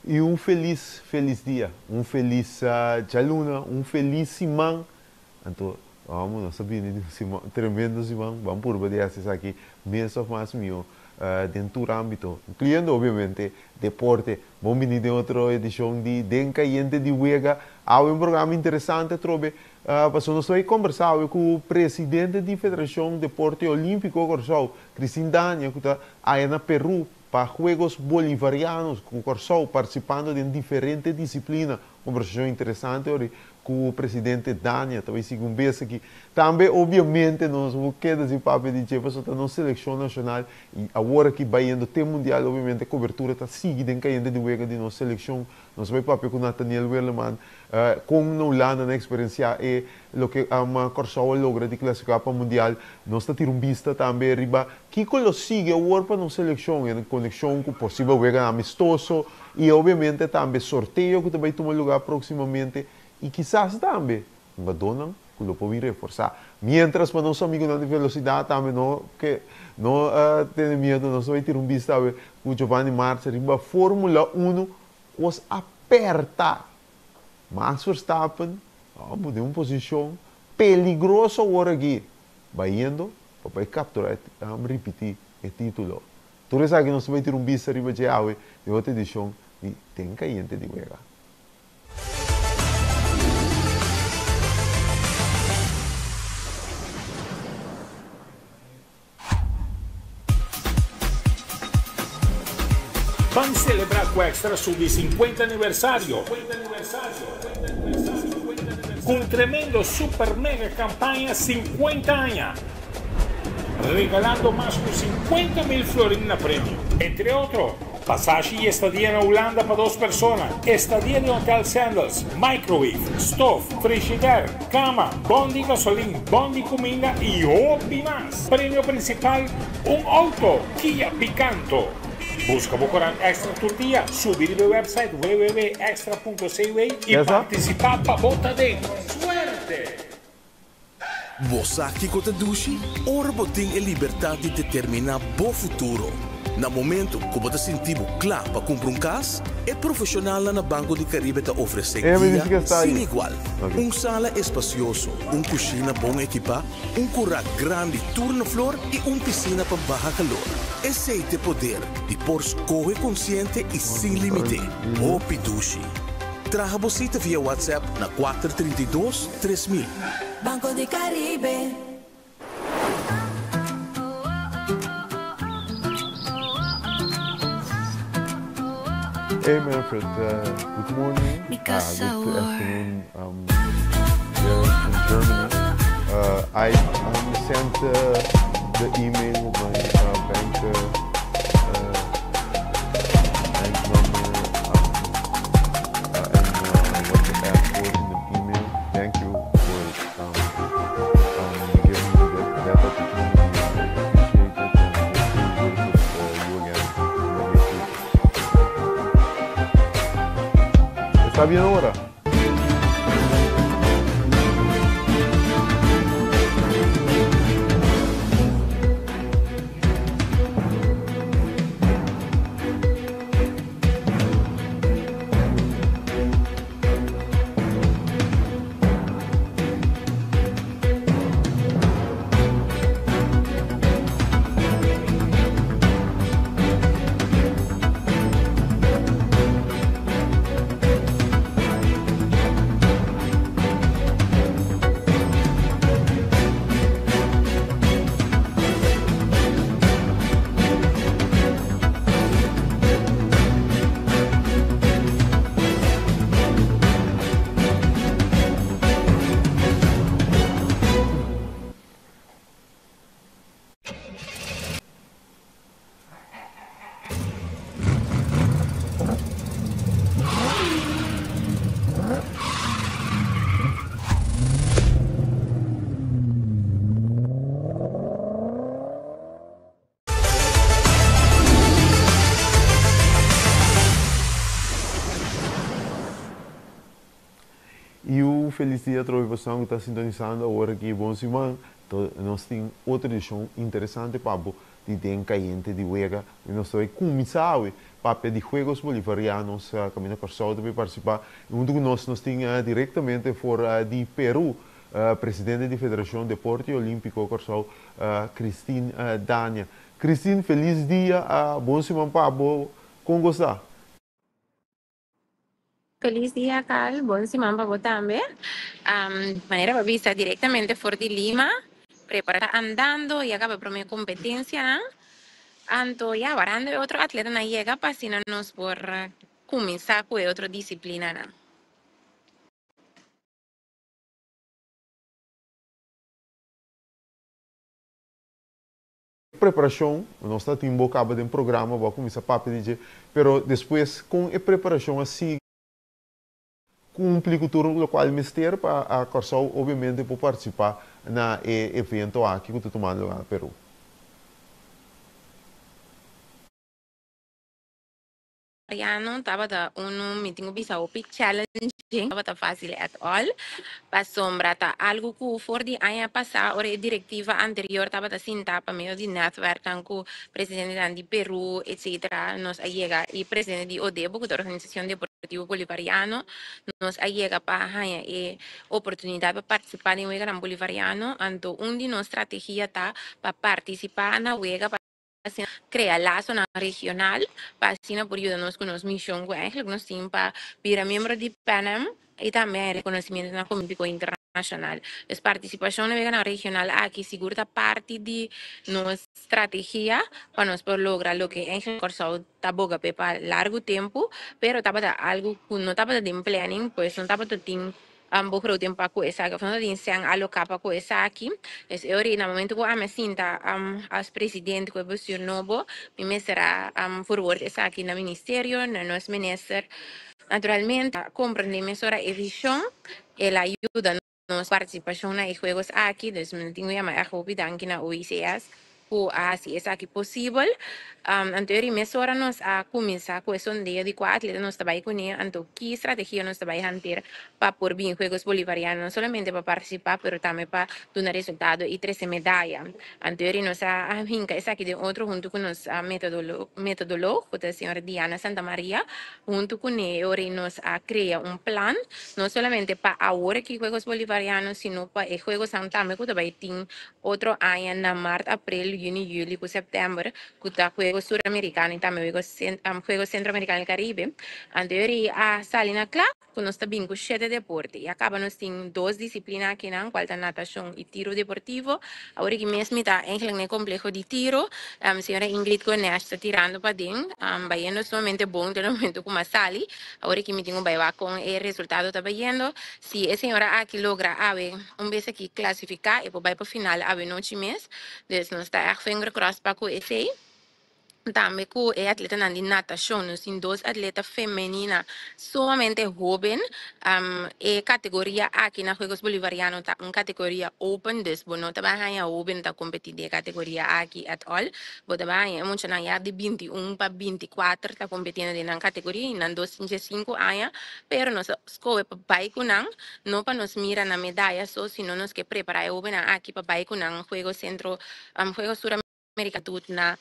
I un felis, felis dia, un felis djaluna, un felis siman. Anto, amo, nos a bini di un siman, tremendo siman. Ban purba di hasi esaki mes of mas mihó den tur ámbito, inkluyendo obviamente deporte. Bon bini den otro edishon di Den Kayente di Wega. Awe un programa interesante atrobe, pasobra nos ta bai kombersá awe ku presidente di Federashon Deporte Olímpiko Kòrsou, Christine Dania, ku ta aya na Perú pa Juegos Bolivarianos ku Kòrsou partisipando den diferente disiplina. Kombersashon interesante ori ku presidente Dania ta bai sigui un bes aki. Tambe obviamente nos bo keda sin papia di dje pasobra ta nos selekshon nashonal i awor aki bayendo te mundial obviamente kobertura ta sigui den kayente di wega di nos selekshon. Nos bai papia ku Nathaniel Werleman kon na Hulanda nan eksperensiá e loke Kòrsou a logra di klasifiká pa mundial. Nos ta tira un bista tambe riba kiko lo sigui awor pa nos selekshon en konekshon ku posibel weganan amistoso i obviamente tambe sorteo ku ta bai tuma lugá próksimamente i kisas tambe hungadónan ku lo por bin reforsá. Miéntras pa nos amigunan di Velosidat tambe no ke no tene miedu, nos ta bai tira un bista awe ku Giovanni Marcha riba Fórmula Uno kos aperta. Max Verstappen a pone un posishon peligroso awor aki bayendo pa bai kapturá ripití e título. Tur esaki nos ta bai tira un bista riba dje awe den otro edishon di Den Kayente di Wega. Ban celebra cu Extra su di 50 aniversario cu un tremendo super mega campaña 50 aña, regalando mas cu 50 mil florin na premio. Entre otro, pasashi y estadia na Hulanda pa dos persona, estadia den Hotel Sandals, microwave, stof, frishider, cama, bon di gasolin, bon di cuminda y hopi mas. Premio principal, un auto Kia Picanto. Busca bo corant Extra tur dia, subi riba e website www.extra.cw y participa pa bo ta den. Suerte! Bo sa kiko ta dushi? Ora bo tin e libertat di determiná bo futuro. Na momentu ku bo ta sinti bo kla pa kumpra un kas, e profeshonalnan na Banco di Caribe ta ofresé guia sin igual. Un sala espasioso, un kushina bon ekipá, un kurá grandi tur na flor i un pisina pa baha kalor. Esei t'e poder di por skohe konsiente i sin límite. Hopi dushi! Traha bo sita via WhatsApp na 432 3000. Banco di Caribe. Hey Manfred, good morning, good afternoon here in Germany. I sent the email with my bank bank number and what to ask for in the email. Thank you for giving me that opportunity. I appreciate it and hope to work with you again in the near future. Está bien ahora? Y un feliz dia atrobe pasobra cu ta sintonisando awor aki Bon Siman. Nos tin otro edicion interesante pa bo di Den Cayente di Wega. Y nos ta bay cuminsa awe. papia di Juegos Bolivarianos kaminda Kòrsou ta bai partisipá. I huntu ku nos nos tin direktamente for di Peru presidente di Federashon Deporte Olímpiko Kòrsou Christine Dania. Christine felis dia, bon siman pa bo, kon gosta? Felis dia Carl, bon siman pa bo tambe. Manera bo a bisa directamente for di Lima, prepara ta andando y a caba e prome competencianan. Anto ya warando e otro atletanan yega pa asina nos por cuminsa cu e otro disciplinanan. Preparashon, nos ta tin bo kaba den programa, bo a kuminsá papia di dje, pero despues kon e preparashon a sigui kumpli ku tur lokual mester pa Kòrsou obiamente por partisipá na e evento aki ku ta tumando lugá na Perú? Mariano tabata unu mi tin ku bisa hopi challenging, tabata fácil at all, pasobra ta algu ku for di aña pasá ora e direktiva anterior tabata sinta pa medio di netwerknan ku presidentenan di Peru etcetera nos a yega i presidente di ODEBO ku ta Organisashon Deportivo Bolivariano nos a yega pa haña e oportunidat pa partisipá den weganan bolivariano. Anto un di nos strategia ta pa partisipá na wega pa asina crea lasonan regional pa asina por yuda nos cu nos mision cu eigenlijk nos tin pa bira miembro di Pan Am y tambe hay reconocimiento na Olímpico Internacional. Dus participacion na weganan regional aki sigur ta parti di nos strategia pa nos por logra loke eigenlijk Kòrsou ta boga p'e pa largo tempo, pero tabata algo cu no tabata den planning, pues no tabata tin Bo groot den pa ku esaki of no ta tin sèn aloká pa ku esaki. Dus e ora ei na momento ku ami a sinta as presidente ku e bestuur nobo, mi mester a verwoord esaki na ministerio, na nos minister. Naturalmente a komprendé mesora e vishon, el a yuda nos partisipashon na e juegos aki, dus mi no tin ku yama ègt hopi danki na OICS ku a hasi esaki posibel. Anto e mesora nos a kuminsá ku e sondeo di kua atleta nos ta bai kuné, anto ki strategia nos ta bai hanter pa por bin Juegos Bolivarianos, no solamente pa partisipá pero tambe pa duna resultado i trese medaya. Anto e nos a hinka esaki den otro huntu ku nos metodolog ku ta señora Diana Santamaria, huntu kuné e ora nos a krea un plan no solamente pa awor aki Juegos Bolivarianos sino pa e juegosnan tambe ku ta bai tin Otro aña na mart, aprel, yüni, yüli ku sèptèmber ku ta Juegos Suramerikano i tambe Juegos Sentroamerikano del Karibe. Anto e ora a sali na kla ku nos ta bin ku shete deporte. I a kaba nos tin dos disiplina akinan kual ta natashon i tiro deportivo. Awor aki mes mi ta eigenlijk na e kompleho di tiro. Señora Ingrid Gonesh ta tirando paden, bayendo sumamente bon te e momento ku mi a sali. Awor aki mi tin ku bai wak kon e resultado ta bayendo. Si e señora aki logra awe un bes aki clasifica e por bai pa final awe nochi mes. Dus nos ta echt finger crossed pa cu esey. Tambe cu e atletanan di natacion. Nos tin dos atleta femenina sumamente hoben. E categoria aki na Juegos Bolivariano ta un categoria open. Dus bo no ta bai haña hoben ta competi den e categoria aki at all. Bo ta bai haña e muchanan ya di 21 pa 24 ta competiendo den nan categoria y nan dos tin 15 aña. Pero nos a skohe pa bai ku nan, no pa nos mira nan medaya so, sino nos ke prepará e hóbennan aki pa bai ku nan Juego Centro, Juego Suramericano tut na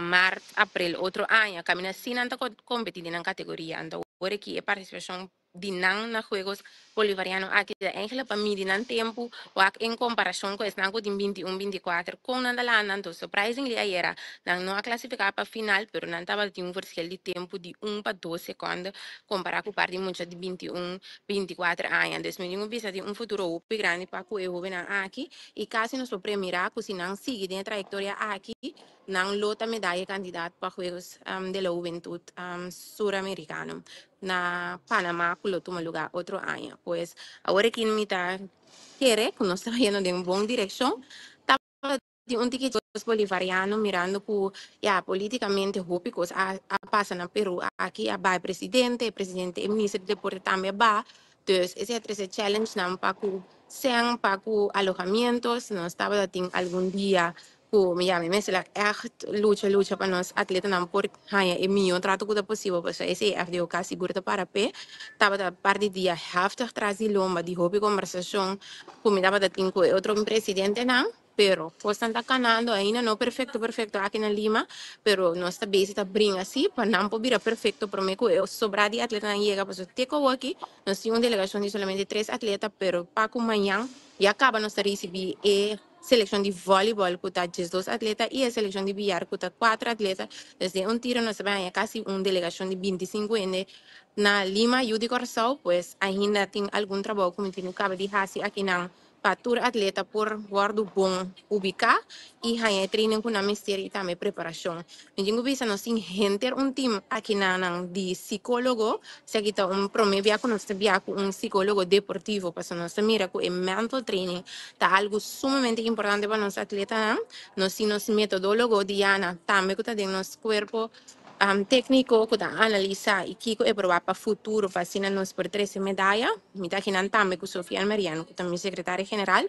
mart, aprel otro aña. Kaminda si nan ta kompetí den nan kategoria. Anto awor aki e partisipashon di nan na Juegos Bolivariano aki ta eigenlijk pa midi nan tempu wak en komparashon ku esnan ku tin 21, 24 kon nan ta landa. Anto surprisingly ayera nan no a klasifiká pa final, pero nan tabatin un verschil di tempu di un pa dos sekonde Kompará ku par di mucha di 21, 24 aña. Dus mi tin ku bisa tin un futuro hopi grandi pa ku e hóbennan aki i kasi nos por premirá ku si nan sigui den e trayektoria aki, nan lo ta medaya kandidat pa Juegos de la Hubentud Suramerikano na Panamá ku lo tuma lugá otro aña. Pues awor aki mi ta kere ku nos ta bayendo den un bon direkshon. Di un tiki kos bolivariano mirando ku ya politikamente hopi kos a a pasa na Peru aki a bai presidente, e presidente e minister di deporte tambe a ba, dus esei a trese challengenan pa ku sèn, pa ku alojamientos, nos tabata tin algun dia ku ya mi mester a ègt lucha lucha pa nos atletanan por haña e mihó trato ku ta posibel pasobra esei FDOK sigur ta para p'e, tabata par di dia heftig tras di lomba di hopi kombersashon ku mi tabata tin ku e otro presidentenan. Pero kosnan ta kanando ainda no perfekto perfekto aki na Lima, pero nos ta bezig ta bringa si pa nan por bira perfekto prome ku e sobrá di atletanan yega pasobra te ku awoki nos tin un delegashon di solamente tres atleta pero pa ku mañan ya kaba nos ta risibí e selekshon di vòlibòl ku ta diesdos atleta i e selekshon di biyar ku ta kuater atleta. Pues den un tiro nos ta bai haña kasi un delegashon di bintisinku hende na Lima yu di Kòrsou pues ainda tin algun trabou ku mi tin ku kaba di hasi akinan. Pa tur atleta por wòrdu bon ubiká i haña e training ku nan mester i tambe preparashon. Mi tin ku bisa nos tin henter un tim aki na nan di sikólogo, esaki ta un promé bia ku nos ta bia ku un sikólogo deportivo pasobra nos ta mira ku e mental training ta algu sumamente importante pa nos atletanan. Nos tin nos metodólogo Diana tambe ku ta den nos kuerpo Tékniko ku ta analisá i kiko e probá pa futuro pa asina nos por trese medaya. Mi ta akinan tambe ku Sofian Mariano ku ta mi sekretario general.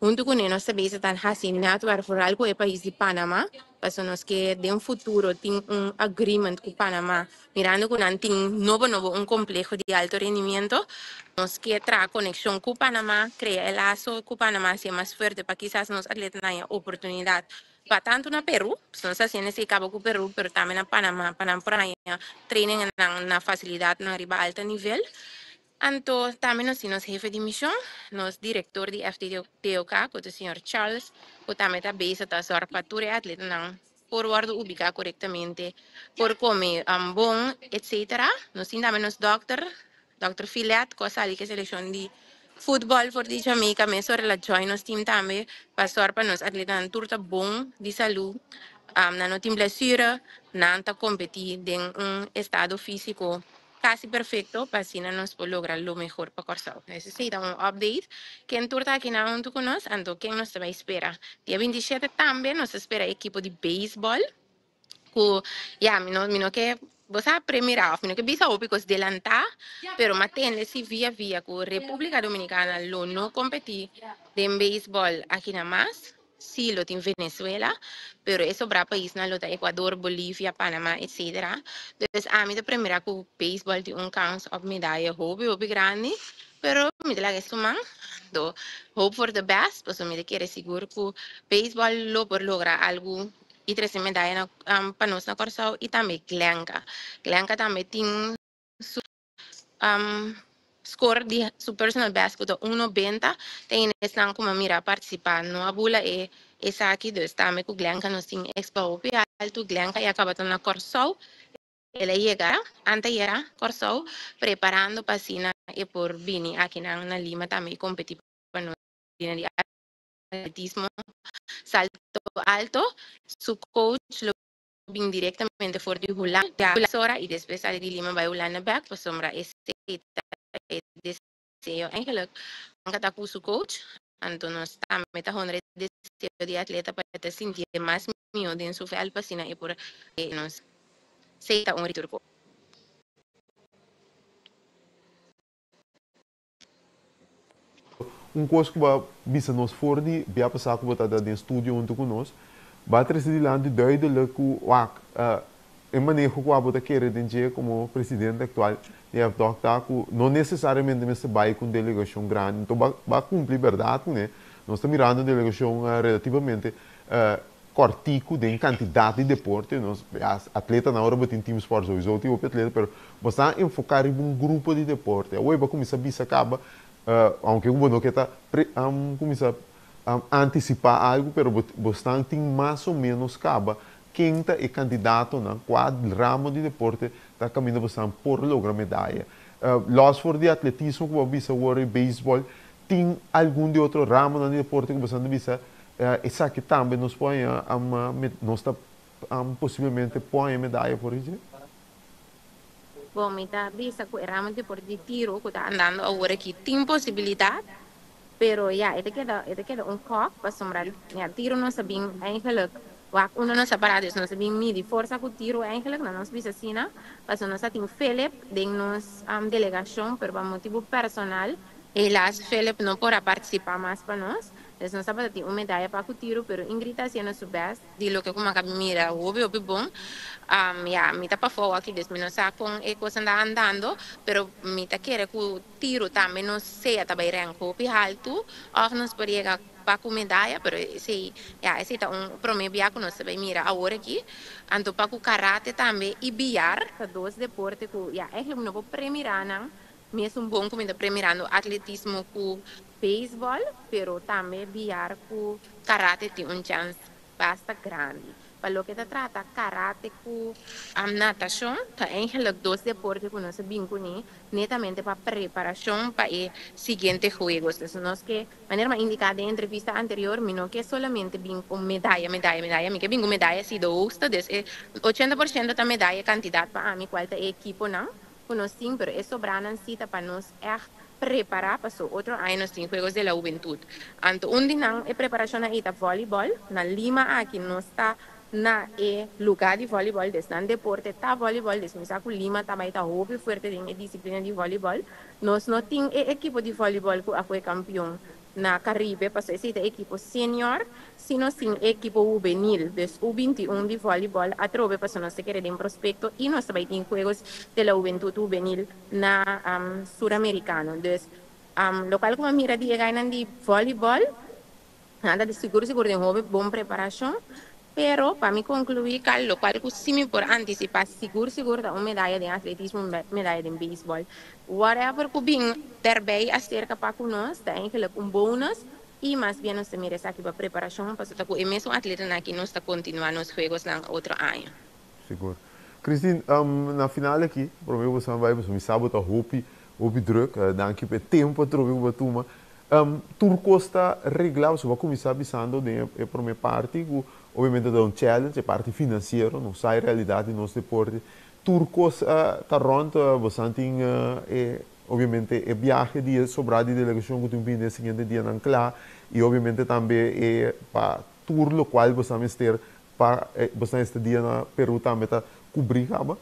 Huntu kuné nos ta bisa ta hasi netwerk vooral ku e pais di Panama pasobra nos ke den futuro tin un agreement ku Panama mirando ku nan tin nobo nobo un kompleho di alto rendimiento. Nos ke traha konekshon ku Panama, krea e laso ku Panama hasia mas fuerte pa kisas nos atletanan haña oportunidat Pa tantu na Peru, nos ta haciendo esey caba cu Peru, pero tambe na Panama, pa nan por haña training nan na facilidadnan riba alto nivel. Anto tambe nos tin nos hefe di mision, nos director di FTTOK, cu ta señor Charles, cu tambe ta bezig ta zorg pa tur e atletanan por wordo ubica corectamente, por come bon, etcetera. Nos tin tambe nos dokter, Dòkter Filet ku a sali ku e selekshon di futbòl for di Jamaica mesora el a join nos team tambe pa sòr pa nos atletanan tur ta bon di salú, nan no tin blesura, nan ta kompetí den un estado físiko kasi perfekto pa asina nos por logra lo mehor pa Kòrsou. Esei ta un update. Ken tur ta akinan huntu ku nos? Anto ken nos ta bai spera? Dia 27 tambe nos ta spera ekipo di beisbòl. Ku ya mi no mi no ke bo sa premira of mi no ke bisa hopi kos delantá pero m'a tende si via via ku República Dominicana lo no kompetí den beisbòl aki na mas si lo tin Venezuela pero e sobrá paisnan lo ta Ecuador, Bolivia, Panama etcetera dus ami ta premira ku beisbòl tin un kans op medaya hopi hopi grandi pero mi ta laga e suman do hope for the best pasobra mi ta kere sigur ku beisbòl lo por logra algu i trese medaya na pa nos na Kòrsou i tambe Glenka. Glenka tambe tin su score di su personal best ku ta un nobenta. Ta hende esnan ku mi a mira a partisipá no a bula e esaki dus tambe ku Glenka nos tin expa hopi altu. Glenka ya kaba ta na Kòrsou. El a yega antayera Kòrsou preparando pa asina e por bini akinan na Lima tambe i kompetí pa nos di atletismo salto alto. Su coach lo bin directamente for di Hulanda ora y despues sali di Lima bay Hulanda bek pasobra esey ta e deseo eigenlijk. Anka ta cu su coach, anto nos tambe ta honra e deseo di e atleta pa e ta sinti e mas miho den su vel pa asina e por nos sey ta un riturco. Un kos ku bo a bisa nos for di bia pasá ku bo ta den studio huntu ku nos, bo a trese dilanti duidelik ku wak e maneho ku abo ta kere den dje komo presidente aktual di FDOK ta ku no nesesariamente mester bai ku un delegashon grandi. Anto bo a kumpli bèrdat kuné. Nos ta mirando un delegashon relativamente kòrtiku den kantidat di deporte, nos atletanan ora bo tin team sport souiso tin hopi atleta pero bo sa enfoká riba un grupo di deporte. Awor bo a kuminsá bisa kaba aunke ku bo no ke ta kuminsá antisipá algu pero bo bo stan tin mas o ménos kaba ken ta e kandidatonan, kua ramo di deporte ta kaminda bo stan por logra medaya. Lòs for di atletismo ku bo a bisa awor i beisbòl tin algun di otro ramonan di deporte ku bo stan ta bisa Esaki tambe nos por haña nos ta posiblemente por haña medaya for di dje? Bon, mi ta bisa ku e ramo di deporte di tiro ku ta andando awor aki tin posibilidat, pero ya e ta keda e ta keda un kòk pasobra ya tiro nos a bin eigenlijk wak unda nos a pará dus nos a bin midi forsa ku tiro eigenlijk na nos bisa asina pasobra nos a tin Philip den nos delegashon pero pa motibu personal helaas Philip no por a partisipá mas pa nos. Dus nos tabatin un medaya pa tiro, pero Ingrid ta hasiendo su best. Di loke ku mi a mira, hopi hopi bon. Ja, mi ta pafó aki, dus mi no sa kon e kos ta andando, pero mi ta kere ku tiro tambe no sea tambe rank hopi haltu, òf nos por yega pa ku medaya, pero esei, ja, esei ta un promé bia ku nos ta bai mira awor aki. Anto pa ku karate tambe i biar, ta dos deporte ku, ja, eigenlijk no por premirá nan, mes un bon ku mi ta premirando atletismo ku beisbòl, pero tambe biar ku karate tin un chance basta grandi. Pa loke ta trata karate ku natashon, ta eigenlijk dos deporte ku nos a bin kuné, netamente pa preparashon pa e siguiente juegos. Dus nos ke, manera m'a indiká den entrevista anterior, mi no ke solamente bin ku medaya, medaya, medaya, mi ke bin ku medaya si de hoogste, dus e 80% ta medaya kantidat pa ami, kual ta e ekiponan ku nos tin, pero e sobranan si ta pa nos echt prepará pa so otro aña nos tin Juegos de la Juventud. Anto un di nan e preparashon ei ta voleibol, na Lima aki nos ta na e lugá di voleibol, dus nan deporte ta voleibol, dus mi sa ku Lima tambe ta hopi fuerte den e disiplina di voleibol. Nos no tin e ekipo di voleibol ku a kue kampeon na Karibe, paso esei ta ekipo senior, si nos tin ekipo hubenil, dus U21 di voleibol, atrobe paso nos ta kere den prospekto i nos tambe tin Juegos de la Juventud Juvenil na Suramerikano. Dus lokual ku mi a mira di e gainan di voleibol, nada di sigur sigur den hopi bon preparashon, pero pa mi konkluí kal lokual ku si mi por antisipá sigur sigur ta un medaya den atletismo, medaya den beisbòl. Whatever ku bin daarbij aserka pa ku nos, ta eigenlijk un bonus i mas bien nos ta mira esaki pa preparashon, pasobra ta ku e mesun atletanan aki nos ta kontinuá nos juegos nan otro aña. Sigur. Christine, na final aki, promé ku bo bai, mi sa bo ta hopi, hopi drùk, danki pa e tempu atrobe ku bo a tuma. Tur kos ta reglá, bo a kuminsá bisando den e promé parti, ku obviamente ta un challenge, e parti finansiero, no sa e realidat di nos deporte. Tur kos ta rònt, bo tin e, obviamente e biahe di sobrá di delegashon ku tin bin e siguiente dianan kla, i obviamente tambe e pa tur lokual bo mester pa bo estadia na Peru tambe ta kubrí kaba?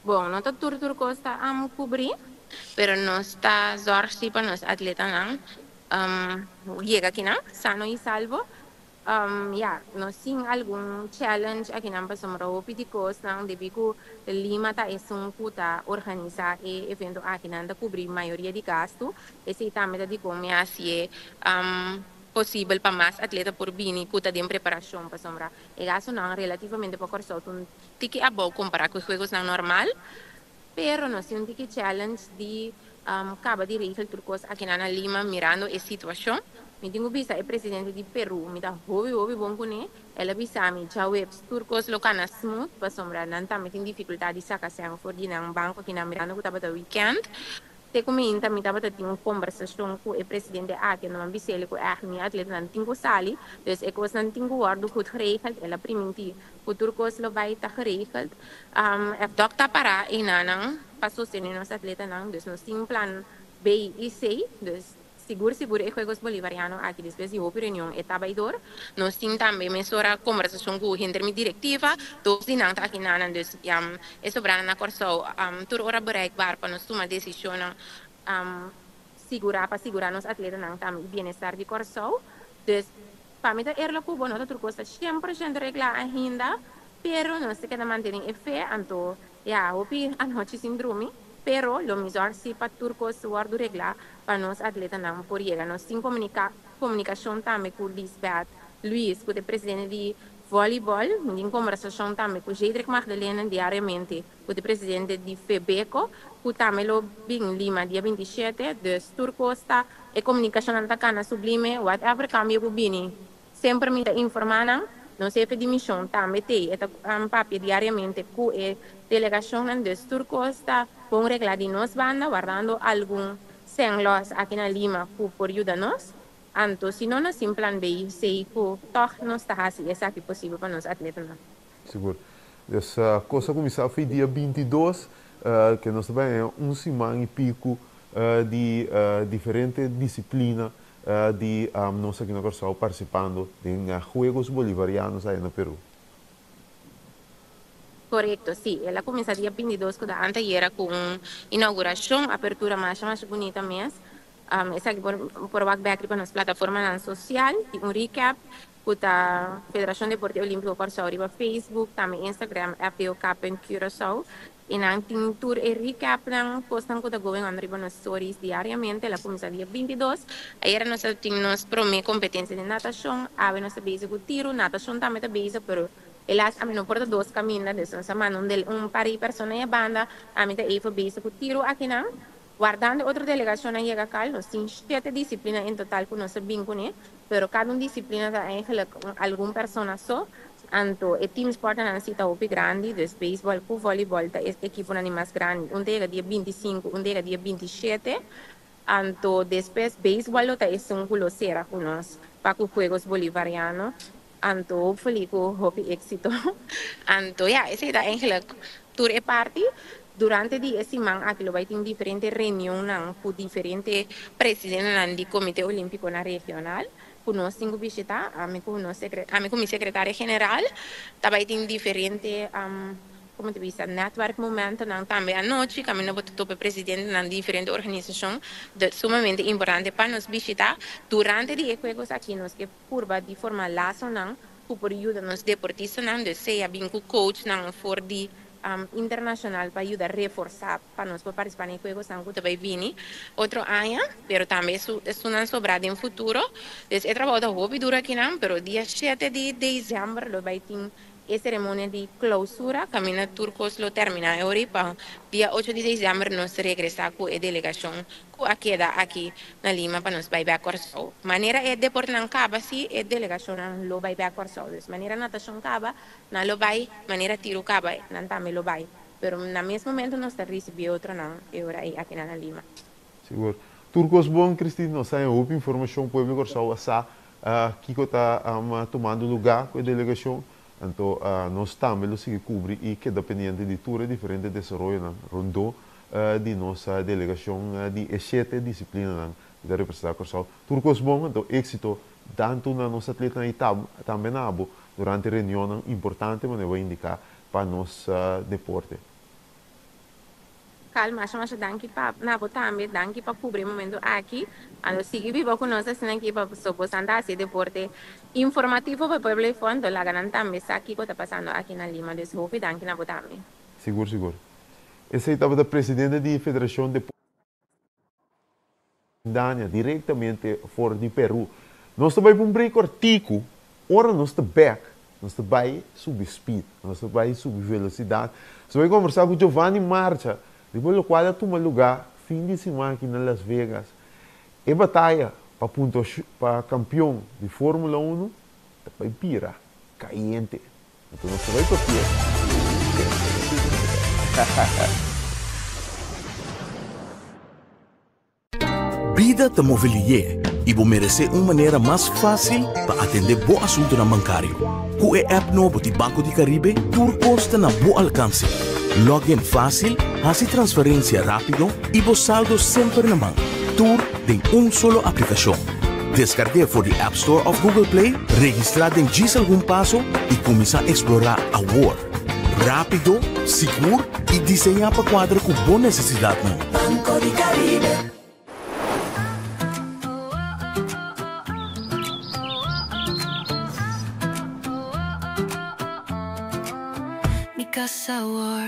Bon, no ta tur kos ta kubrí, pero nos ta zorg si pa nos atletanan yega akinan, sano i salvo. Ja, nos tin algun challenge akinan pasobra hopi di kosnan debí ku Lima ta esun ku ta organisá e evento akinan, ta kubri mayoria di gastu. Esei tambe ta dikon mi a hasié posibel pa mas atleta por bini ku ta den preparashon, pasobra e gastunan relativamente pa Kòrsou ta un tiki abou kompará ku e juegosnan normal, pero nos tin un tiki challenge di kaba di regel tur kos akinan na Lima mirando e situashon. Mi tin ku bisa e presidente di Peru, mi ta hopi hopi bon kuné, el a bisa mi djaweps tur kos lo kana smooth, pasobra nan tambe tin difikultat di saka sèn for di nan banko akinan mirando ku tabata weekend. Te ku mi mi tabata tin un kombersashon ku e presidente aki, no a bis'é ku echt mi atletanan tin ku sali, dus e kosnan tin ku wòrdu goed geregeld, el a primintí ku tur kos lo bai ta geregeld. FDOK ta pará einan pa sostené nos atletanan, dus nos tin plan B i C, dus sigur sigur e Juegos Bolivariano aki despues di hopi reunion e ta bai dor. Nos tin tambe mesora kombersashon ku henter mi direktiva, dos di nan ta akinan, dus e sobranan na Kòrsou tur ora bereikbaar pa nos tuma desishonnan sigurá pa sigurá nos atletanan tambe bienestar di Kòrsou. Dus pa mi ta eerlijk ku bo, no ta tur kos ta 100% reglá ainda, pero nos ta keda mantené e fe, anto ja, hopi anochi sin drumi, pero lo mi zorg si pa tur kos wòrdu reglá pa nos atletanan por yega. Nos tin komunikashon tambe ku Lisbeth Luis, ku ta presidente di voleibol, mi tin kombersashon tambe ku Jedrick Magdalena diariamente, ku ta presidente di FEBECO, ku tambe lo bin Lima dia 27, dus tur kos ta e komunikashon ta kana sublime, whatever kambio ku bini, semper mi ta informá nan. Nos hefe di mishon tambe t'ei, e ta papia diariamente ku e delegashonnan, dus tur kos ta bon reglá di nos banda, wardando algun sèn lòs aki na Lima ku por yuda nos. Anto, si no, nos tin plan B, C ku tòg nos ta hasi esaki posibel pa nos atletanan. Sigur. Dus kos a kuminsá for dia 22, ku nos tambe un siman i piko di diferente disiplina di nos aki na Kòrsou partisipando den Juegos Bolivarianos ei na Peru. Korekto, sí. El a kuminsá dia 22 ku anteayera ku un inougurashon, apertura mas mas bunita mes. Esaki por por wak bek riba nos plataformanan sosial di un recap ku ta Federashon Deporte Olímpiko Kòrsou riba Facebook, tambe Instagram FDOK.Curaçao i nan tin tur e recapnan, kosnan ku ta going on riba nos stories diariamente. El a kuminsá dia 22. Ayera nos a tin nos promé kompetensia di natashon, awe nos ta bezig ku tiru, natashon tambe ta bezig, pero helaas ami no por ta dos kaminda, dus nos a manda un del un par di persona e banda, ami ta even bezig ku tiru akinan. Wardando otro delegacionnan yega cal, nos tin shete disciplina en total cu nos a bin cune, pero cada un disciplina ta eigenlijk algun persona so, anto e teamsportennan si ta hopi grandi, dus baseball cu volleyball ta e equiponan di mas grandi, un ta yega dia 25, un ta yega dia 27, anto despues baseball lo ta esun cu lo cera cu nos pa cu Juegos Bolivariano, anto hopefully cu hopi exito. Anto ya, esey ta eigenlijk tur e parti. Durante di e siman aki lo bai tin diferente reunionnan ku diferente presidentenan di Komité Olímpikonan Regional ku nos tin ku bishitá. Ami ku nos ami ku mi sekretario general ta bai tin diferente komo ta bisa netwerkmomentonan tambe anochi kaminda bo ta topa e presidentenan di diferente organisashon sumamente importante pa nos bishitá. Durante di e juegos aki nos ke purba di forma lasonan ku por yuda nos deportistanan, dus sea bin ku coachnan for di internashonal pa yuda reforsá pa nos por partisipá na e juegosnan ku ta bai bini otro aña, pero tambe esunnan sobrá den futuro. Dus e trabou ta hopi duro akinan, pero dia shete di desèmber lo bai tin e seremonia di klousura kaminda tur kos lo terminá e ora i pa dia ocho di desèmber nos regresá ku e delegashon ku a keda aki na Lima pa nos bai bèk Kòrsou. Manera e deportenan kaba si e delegashonnan lo bai bèk Kòrsou. Dus manera natashon kaba nan lo bai, manera tiru kaba nan tambe lo bai. Pero na mes momento nos ta risibí otronan e ora ei akinan na Lima. Sigur. Tur kos bon, Christine. Nos haña hopi informashon. Pueblo di Kòrsou a sa kiko ta tumando lugá ku e delegashon. Anto nos tambe lo sigui kubri i keda pendiente di tur e diferente desaroyonan rondó di nos delegashon di e shete disiplinanan ku ta representá Kòrsou. Tur kos bon, anto éksito tantu na nos atletanan i tambe na abo durante reunionnan importante manera bo a indiká pa nos deporte. Carl, masha masha danki pa na bo tambe, danki pa kubri e momento aki. Anto sigui biba ku nos asina aki pa so bosan ta hasi e deporte informativo pa e pueblo di Fondo, laga nan tambe sa kiko ta pasando aki na Lima. Dus hopi danki na bo tambe. Sigur sigur. Esei tabata presidente di Federashon Deporte Dania direktamente for di Peru. Nos ta bai pa un break kòrtiku, ora nos ta bèk nos ta bai subi speed, nos ta bai subi velosidat. Nos ta bai kòmbersá ku Giovanni Marcha riba lokual a tuma lugá fin di siman aki na Las Vegas. E bataya pa puntuashon pa kampion di Formula Uno ta bai bira kayente. Anto nos ta bai papia. Bida ta move lié i bo meresé un manera mas fásil pa atendé bo asuntunan bankario. Ku e app nobo di Banco di Caribe tur kos ta na bo alkanse. Log in fásil, hasi transferensia rápido i bo saldo semper na man. Tur den un solo aplikashon. Deskarg'é for di App Store òf Google Play, registrá den djis algun paso i kuminsá eksplorá awor. Rápido, sigur i diseñá pa kuadra ku bo nesesidatnan. Banco di Caribe. Mi casa awor.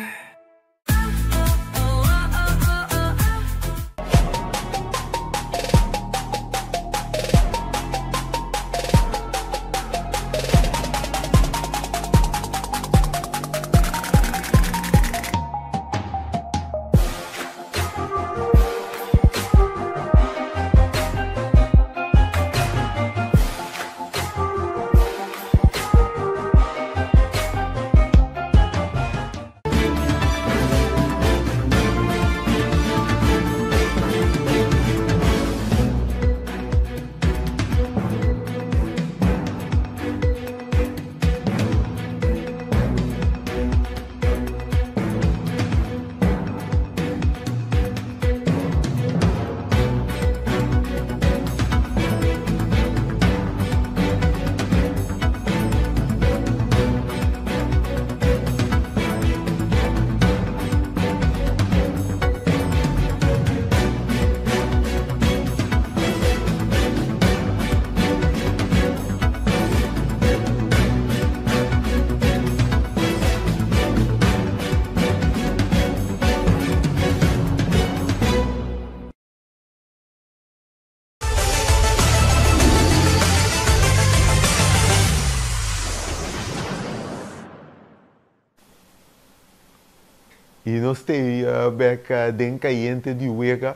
I nos t'ei bek den Kayente di Wega.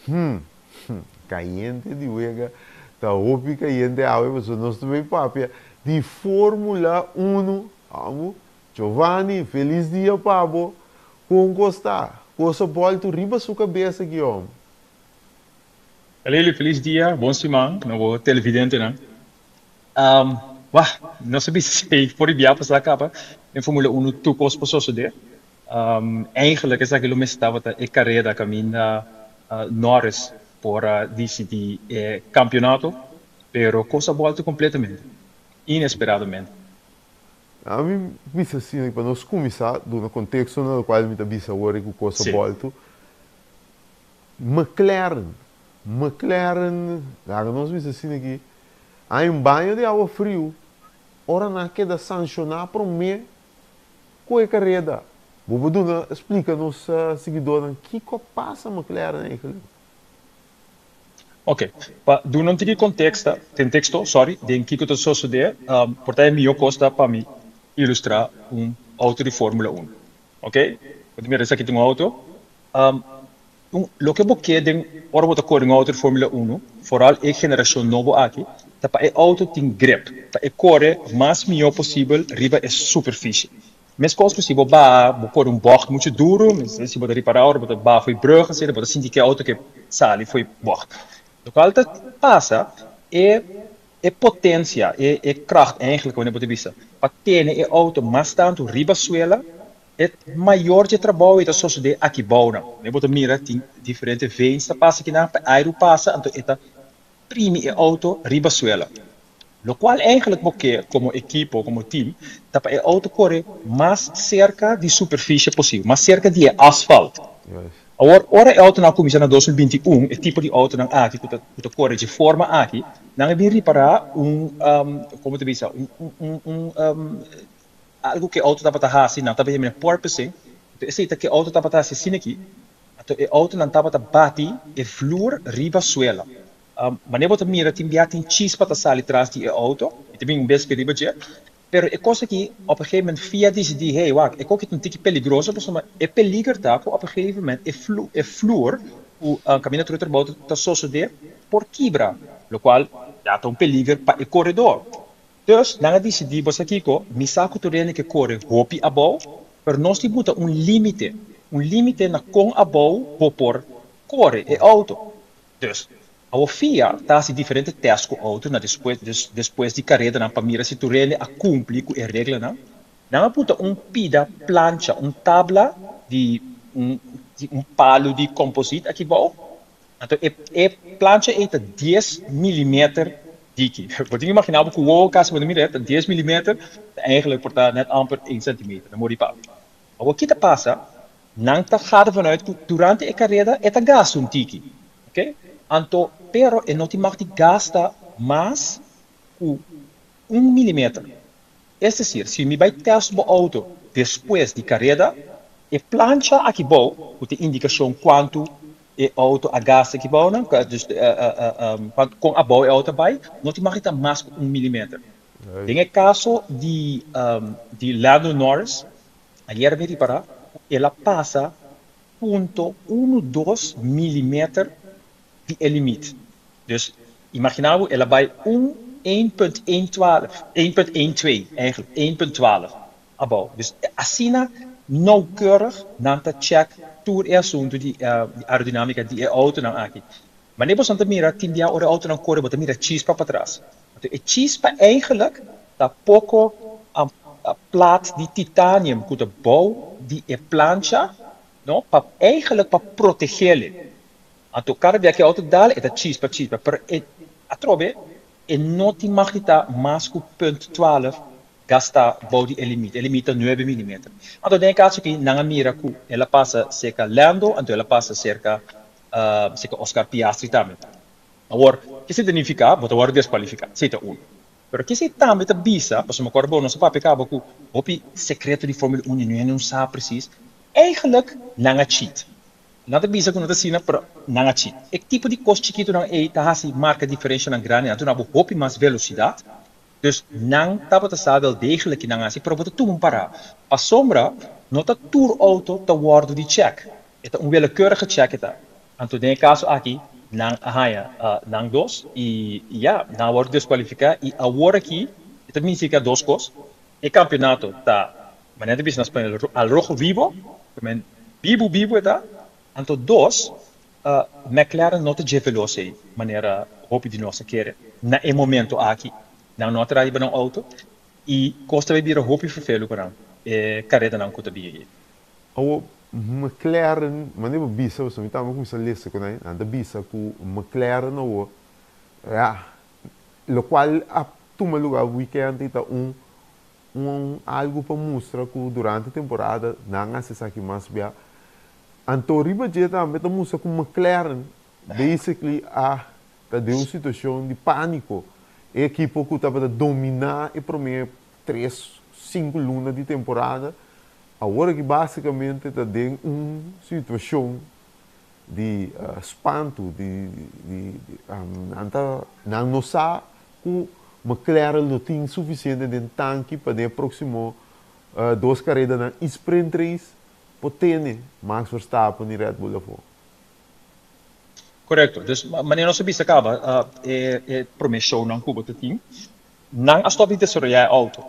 Hm, Kayente di Wega ta hopi kayente awe pasobra nos ta bay papia di Formula Uno. Amo, Giovanni, felis dia pa bo. Kon kos ta? Kos a bolto riba su kabes aki, hom. Lily, felis dia, bon siman na bo televidentenan. Wah, nos a bisa si for di bia pasá kaba den Formula Uno tur kos por sosodé. Eigenlijk esaki lo mester tabata e kareda kaminda Norris por a disidí e kampionato, pero kos a bòlta kompletamente, inesperadamente. Ami bisa asina pa nos kuminsá duna konteksto na lokual mi ta bisa awor ku kos a bòltu. McLaren, McLaren, laga nos bisa asina aki, a un baño di awa friu ora nan a keda sanshoná promé ku e kareda. Bo por duna splika nos siguidornan kiko a pasa McLaren eigenlijk? Ok, pa duna un tiki konteksta, konteksto, sorry, den kiko ta sosodé, por ta e mihó kos ta pa mi ilustrá un outo di Formula Uno. Ok, bo ta mira esaki ta un outo. Un, loke bo ke den ora bo ta kore un outo di Formula Uno, foral e generashon nobo aki, ta pa e outo tin grip, pa e kore mas mihó posibel riba e superfisie. Meskos ku si bo baha, bo kore un bògt muchu duru, si bo ta ripará ora bo ta baha for e brùg asina, bo ta sinti ku e outo ke sali for e bògt. Lokual ta pasa, e e potensia, e e kracht eigenlijk wanneer bo ta bisa, pa tene e outo mas tantu riba suela, E mayor dje trabou ei ta sosodé aki bounan. Ne bo ta mira tin diferente veins ta pasa akinan pa e airu pasa anto e ta primi e auto riba suela. Lokual eigenlijk bo ke komo ekipo, komo team, ta pa e auto kore mas serka di superfisie posibel, mas serka di e asfalt. Awor, ora e autonan a kuminsá na 2021, e tipo di autonan aki ku ta ku ta kore dje forma aki, nan a bin ripará un, komo ta bisa, un un un Algu ku e outo tabata hasi, nan tabata yam'é porpoising. Anto esei ta ku e outo tabata hasi asina aki, anto e outonan tabata bati e vloer riba suela. Manera bo ta mira tin bia tin chispa ta sali tras di e outo, i ta bin un bes riba dje. Pero e kos aki op een gegeven moment FIA disidí, hey wak, e koki ta un tiki peligroso pasobra e peliger ta ku op een gegeven moment e e vloer ku kaminda tur e trabou ta sosodé por kibra, lokual ya ta un peliger pa e koredor. Dus, nan a disidí, Bo sa kiko? Mi sa ku tur hende ke kore hopi abou, pero nos tin buta un límite, un límite na kon abou bo por kore e outo. Dus, awor FIA ta hasi diferente tèst ku outo na despues, dus despues di karedanan pa mira si tur hende a kumpli ku e reglanan. Nan a buta un pida plancha, un tabla di un di un palu di komposit aki bou. Anto e e plancha ei ta dies milimeter diki. Bo tin imaginá bo ku wowo kasi bo ta mira ta dies milimeter, ta eigenlijk por ta nèt amper één sentimeter, na mor di papia. Awor ki ta pasa? Nan ta gaat ervan uit ku durante e kareda e ta gasta un tiki, oke? Anto pero e no tin mag di gasta mas ku un milimeter. Es desir, si mi bai tèst bo outo despues di kareda, e plancha aki bou ku ta indikashon kuantu e outo a gasta aki bou nan, dus kon abou e outo a bai, no tin mag di ta mas ku un milimeter. Den e kaso di di Lando Norris, ayera mi ripará ku el a pasa punto unu dos milimeter di e limit. Dus imaginá bo el a bai un een punt een twaalf, een punt een twee eigenlijk, een punt twaalf abou. Dus asina noukeurig nan ta check tur e asuntu di aerodinamica di e autonan aki. Manera boso ta mira tin bia ora e autonan kore bo ta mira chispa patras. Anto e chispa eigenlijk ta poko plaat di titanium ku ta bou di e plancha no pa eigenlijk pa protegele. Anto kada bia ku e outo dal e ta chispa chispa pero e atrobe e no tin mag di ta mas ku punt twaalf gasta bou di e limit. E limit ta nuebe milimeter. Anto den e kaso aki nan a mira ku el a pasa serka Lando anto el a pasa serka serka Oscar Piastri tambe. Awor kese ta nifiká bo ta wòrdu deskualifiká? Esei ta unu. Pero kese tambe ta bisa, pasobra mi akorda bo nos a papia kaba ku hopi sekreto di Formula Uno nu hende no sa presis, eigenlijk nan a cheat. Nan ta bisa ku no ta asina, pero nan a cheat. E tipo di kos chikitunan ei ta hasi marka diferenshanan grandi. Nan ta duna bo hopi mas velosidat. Dus nan tabata sa wel degelijk ki nan hasi, pero bo ta tuma un pará. Pasobra no ta tur outo ta wòrdu di chèk. E ta un willekeurige chèk e ta. Anto den e kaso aki nan a haña nan dos i ya, nan a wòrdu deskualifiká i awor aki e ta nifiká dos kos, e kampionato ta, manera ta bisa na spañol, al rojo vivo, bibu bibu e ta, anto dos, McLaren no ta dje velos ei manera hopi di nos a kere na e momento aki. Nan no a traha riba nan auto i kos ta bai bira hopi ferfelu pa nan e karedanan ku ta bini. Awor, McLaren, manera bo bisa, pasobra mi tambe kuminsá lesa ku nan, nan ta bisa ku McLaren awor, ya, lokual a tuma lugá wikènt ei ta un un algu pa mustra ku durante temporada nan a hasi esaki mas bia. Anto riba dje tambe ta mustra ku McLaren basically a ta den un situacion di panico. E ekipo cu tabata domina e prome tres, cinco luna di temporada, awor aki basicamente ta den un situacion di spantu, di, di, nan ta, nan no sa cu McLaren lo tin suficiente den tanki pa den e proximo dos caredanan y sprint race por tene Max Verstappen y Red Bull afo. Korekto. Dus manera nos a bisa kaba e e promé shownan ku bo ta tin, nan a stòp di desaroyá e outo.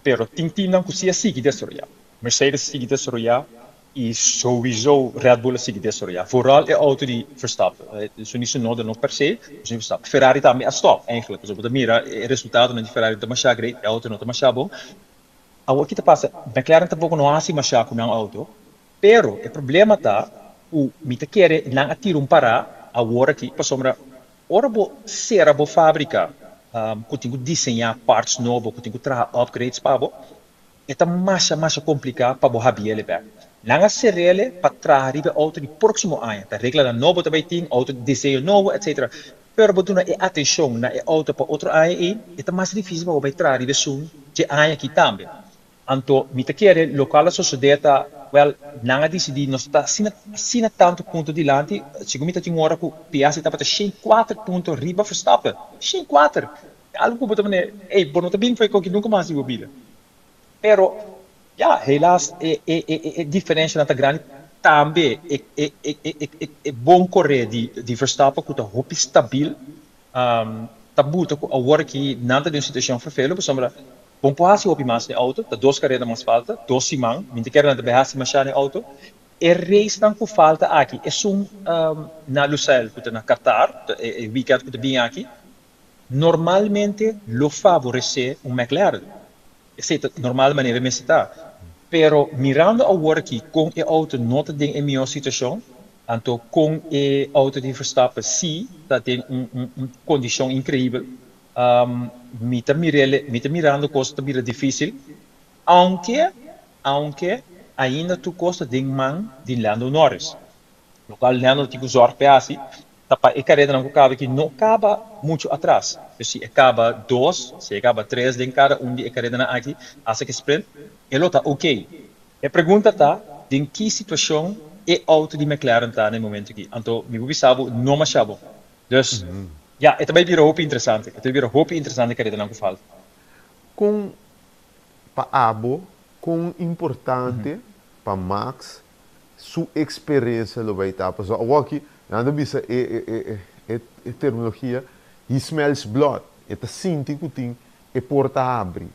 Pero tin teamnan ku si a sigui desaroyá. Mercedes a sigui desaroyá i souiso Red Bull a sigui desaroyá. Vooral e outo di Verstappen. Su ni su noda no per se, pero su di Verstappen. Ferrari tambe a stòp eigentlik. Pasobra bo ta mira e resultatonan di Ferrari no ta masha great, e outo no ta masha bon. Awor ki ta pasa? McLaren tampoko no a hasi masha ku nan outo. Pero e problema ta ku mi ta kere nan a tira un pará awor aki pasobra ora bo sera bo fábrika ku tin ku diseñá parts nobo, ku tin ku traha upgrades pa bo, e ta masha masha kompliká pa bo habiele bèk. Nan a ser'ele pa traha riba e outo di próksimo aña. Ta reglanan nobo ta bai tin, outo di diseño nobo, etcetera. Pero bo duna e atenshon na e outo pa otro aña ei, e ta mas difísil pa bo bai traha riba esun dje aña aki tambe. Anto mi ta kere lokual a sosodé ta, wèl, nan a disidí nos ta asina, asina tantu punto dilanti, segun mi ta tin ora ku Piastri tabata 104 punto riba Verstappen. 104! Algu ku bo ta manera, ey, bo no ta bin for e koki nunka mas di bo bida. Pero, ya, helaas e, e, e, e, e diferenshanan ta grandi. Tambe e, e, e, e, e, e, e bon koré di, di Verstappen ku ta hopi stabil, ta buta ku awor aki nan ta den un situashon ferfelu pasobra Bon por hasi hopi mas den auto, ta dos kareda mas falta, dos siman, mi ta kere nan ta bai hasi mashá den auto. E racenan ku falta aki, esun na Lusail ku ta na Qatar, e weekend ku ta bin aki, normalmente lo favoresé un McLaren. Esei ta normal manera mester ta. Pero mirando awor aki kon e auto no ta den e mihó situashon, anto kon e auto di Verstappen si ta den un kondishon inkreibel, Mi ta mirele, mi ta mirando cos ta bira dificil, aunke, aunke ainda tur cos ta den man di Lando Norris. Locual Lando tin cu zorg p'e haci ta pa e caredanan cu caba aki no caba mucho atras. Pero si e caba dos, si e caba tres den cada un di e caredanan aki, hasta cu e sprint, e lo ta ok. E pregunta ta, den ki situacion e auto di McLaren ta na e momento aki? Anto mi por bisa bo, no masha bon. Dus, ya, e ta bai bira hopi interesante. E ta bai bira hopi interesante karedanan ku falta. Kon, pa abo, kon importante pa Max su eksperensia lo bai ta? Pasobra awoki nan ta bisa e e e e terminologia, he smells blood. E ta sinti ku tin e porta habri.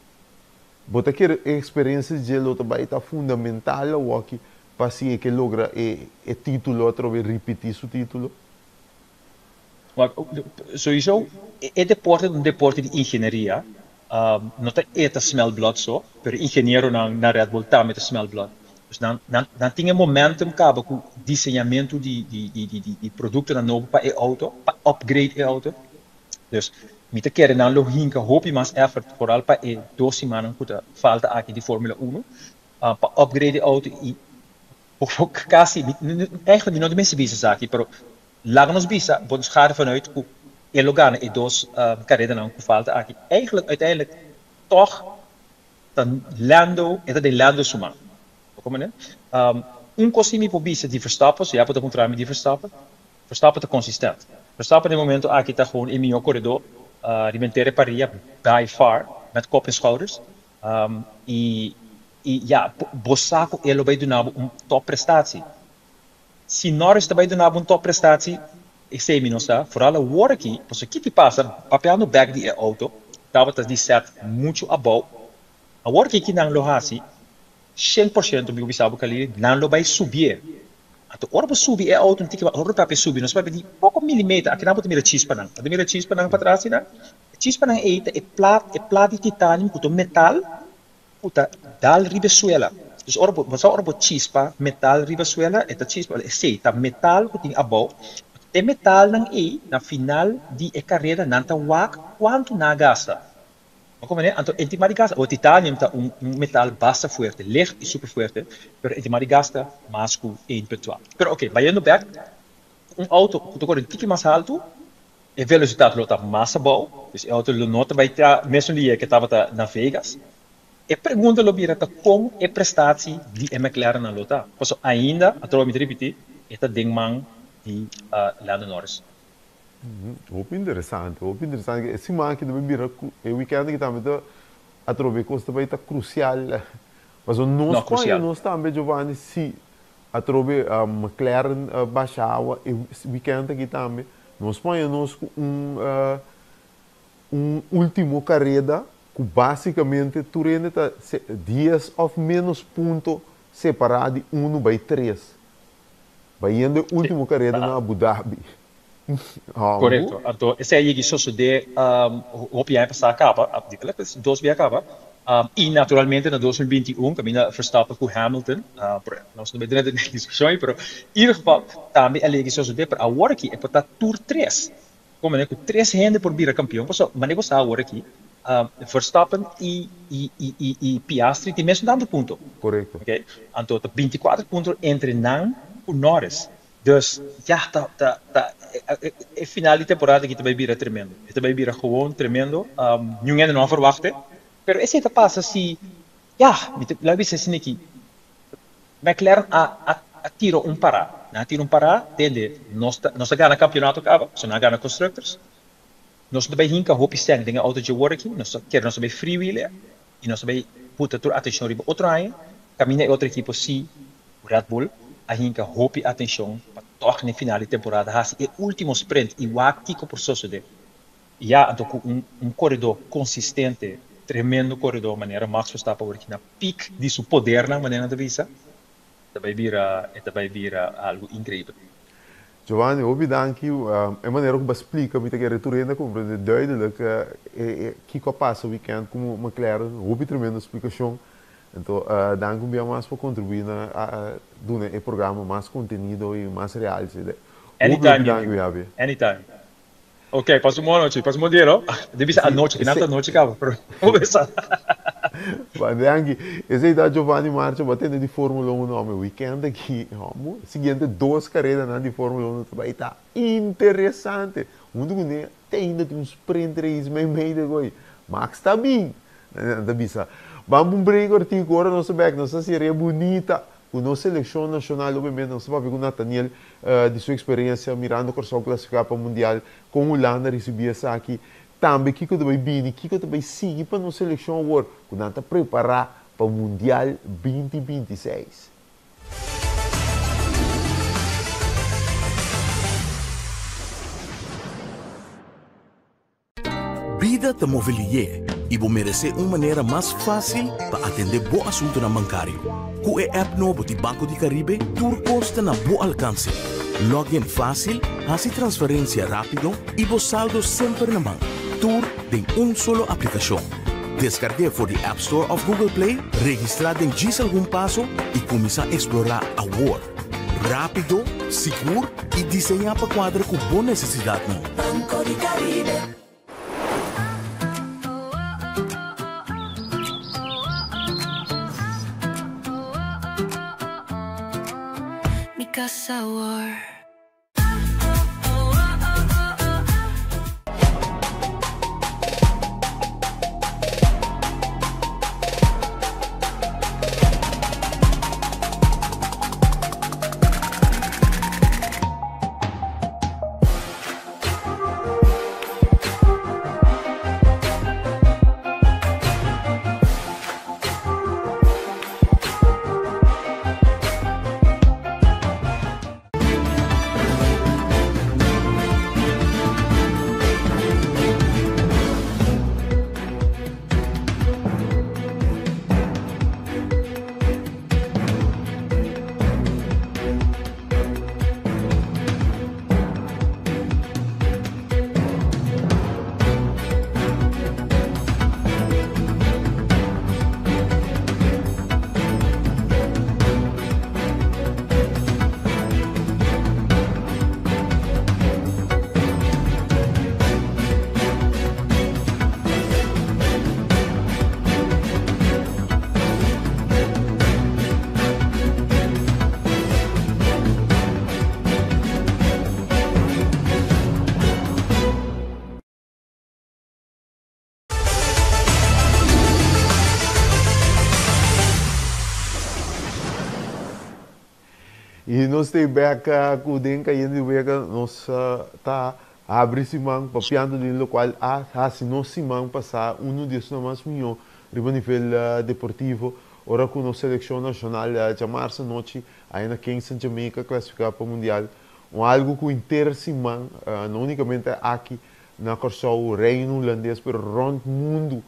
Bo ta kere e eksperensia di dje lo ta bai ta fundamental awoki pa si e ke logra e e titulo atrobe ripiti su titulo? Sowieso e deporte ta un deporte di ingenieria, no ta e ta smell blood so, pero e ingenieronan na Red Bull tambe ta smell blood. Dus nan nan tin e momentum kaba ku diseñamentu di di di produktonan nobo pa e auto, pa upgrade e auto. Dus mi ta kere nan lo hinka hopi mas effort foral pa e dos simannan ku ta falta aki di Formula Uno pa upgrade e auto i Casi, eigenlijk mi no ta mester bisa esaki, pero laga nos bisa, bo nos gaat ervan uit cu e lo gana e dos caredanan cu falta aki. Eigenlijk, uiteindelijk, toch ta Lando, e ta den Lando su man. Bo comprende? Un cos si mi por bisa di Verstappen, si ya bo ta puntra mi di Verstappen, Verstappen ta consistent. Verstappen den momento aki ta gewoon e miho coredor. Riba henter e parilla by far met kop en schouders. I i ya, bo sa ku e lo bai duna bo un top prestatie. Si Norris ta bai duna bo un top prestatie, esei mi no sa. Foral awor aki, pasobra ki ti pasa, papiando bek di e auto, tabata di set muchu abou. Awor aki ki nan lo hasi, 100% mi por bisa bo Khalil, nan lo bai subié. Anto ora bo subi e auto un tiki mas, ora bo papia subi, nos papia di poko milimeter, aki nan bo ta mira chispanan. Bo ta mira chispanan patras asina? E chispanan ei ta e plat, e plat di titanium ku ta un metal ku ta dal riba e suela. Dus ora bo, bo sa ora bo chispa metal riba suela, e ta chispa, esei ta metal ku tin abou. E metalnan ei na final di e kareda nan ta wak kuantu nan a gasta. Bo comprende? Anto e tin mas di gasta, o titanium ta un un metal basta fuerte, licht y super fuerte, pero e tin mas di gasta mas cu 1.12. Pero ok, bayendo bek, un auto cu ta core un tiki mas halto, e velocidad lo ta mas abou, dus e auto lo no ta bay ta mesun lier cu tabata na Vegas. E pregunta lo bira ta con e prestatie di e McLarennan lo ta, pasobra ainda, atrobe mi ta ripiti, e ta den man di Lando Norris. Hopi interesante, hopi interesante. E siman aki ta bai bira, e weekend aki tambe ta atrobe cos ta bai ta crucial. Pasobra nos No, paña crucial. nos tambe Giovanni si atrobe McLaren basha awa e weekend aki tambe nos paña nos cu un un ultimo careda cu basicamente tur hende ta dies of menos punto separa di uno bai tres. Bayendo e ultimo careda na Abu Dhabi. Correcto. Anto esei a yegi sosode hopi aña pasá caba, dos bia caba, y naturalmente na 2021 caminda Verstappen cu Hamilton, nos no bay drenta den e discusion ayi, pero in ieder geval tambe a yegi sosode, pero awor aki e por ta tur tres. Como manera cu tres hende por bira campeon, pasobra manera bo sa awor aki Verstappen y y Piastri tin mesun tanto punto. Correcto. Ok, anto ta 24 punto entre nan cu Norris. Dus ya ta ta ta e final di temporada aki ta bay bira tremendo. E ta bay bira gewoon tremendo. Niun hende no a verwachta e. Pero esey ta pasa si ya mi ta laga bisa esaki aki McLaren a a tira un para. Nan a tira un para tende nos ta nos a gana campeonato caba, so nan a gana constructors. Nos no ta bay hinca hopi sèn den e auto dje wor aki, nos ta kere nos ta bay freewheel'e y nos ta bay puta tur atencion riba otro aña, caminda e otro ekipo si Red Bull a hinca hopi atencion pa tog n'e final di temporada haci e ultimo sprint y wak kico por sosode. Y ya anto cu un un coredor consistente, tremendo coredor manera Max Verstappen awor aki na peak di su podernan manera nan ta bisa, ta bay bira e ta bay bira algo increibel. Giovanni, hopi danki. E manera ku bo a splika mi ta kere tur hende a komprende duidelijk kiko a pasa weekend ku McLaren. Hopi tremendo splikashon. Anto danki un bia mas pa kontribuí na duna e programa mas kontenido i mas real. Hopi Anytime hopi mi danki amigo. Javier. Anytime. Ok, pasa un bon anochi, pasa un bon dia no. Debe ser anochi, kinan ta anochi caba, pero bo bisa. Ba danki. Esei ta Giovanni Marcha, bo a tende di Formula Uno ome weekend aki, homo. Siguiente dos caredanan di Formula Uno ta bai ta interesante. Hunto cu ne te ainda tin un sprint race mei mei de gooi. Max ta bin, nan ta bisa. Ban pa un break ortico, ora nos ta bek nos ta haci re bunita. Ku nos selekshon nashonal obviamente nos ta papia ku Nathaniel di su eksperensia mirando Kòrsou klasifiká pa mundial, kon Hulanda risibí esaki, tambe kiko ta bai bini, kiko ta bai sigui pa nos selekshon awor ku nan ta prepará pa mundial 2026. Bida ta move lié i bo meresé un manera mas fásil pa atendé bo asuntunan bankario. Ku e app nobo di Banco di Caribe tur kos ta na bo alkanse. Log in fásil, hasi transferensia rápido i bo saldo semper na man. Tur den un solo aplikashon. Deskarg'é for di App Store òf Google Play, registrá den djis algun paso i kuminsá eksplorá awor. Rápido, sigur i diseñá pa kuadra ku bo nesesidatnan. Banco di Caribe. Mi casa awor. I nos ta bek ku den Kayente di Wega. Nos ta habri siman papiando di lokual a hasi nos siman pasá unu di esnan mas mihó riba nivel deportivo ora ku nos selekshon nashonal djamarsa anochi aya na Kingston, Jamaica klasifiká pa mundial. Un algu ku henter siman, no únikamente aki na Kòrsou, Reino Hulandes, pero rònt mundu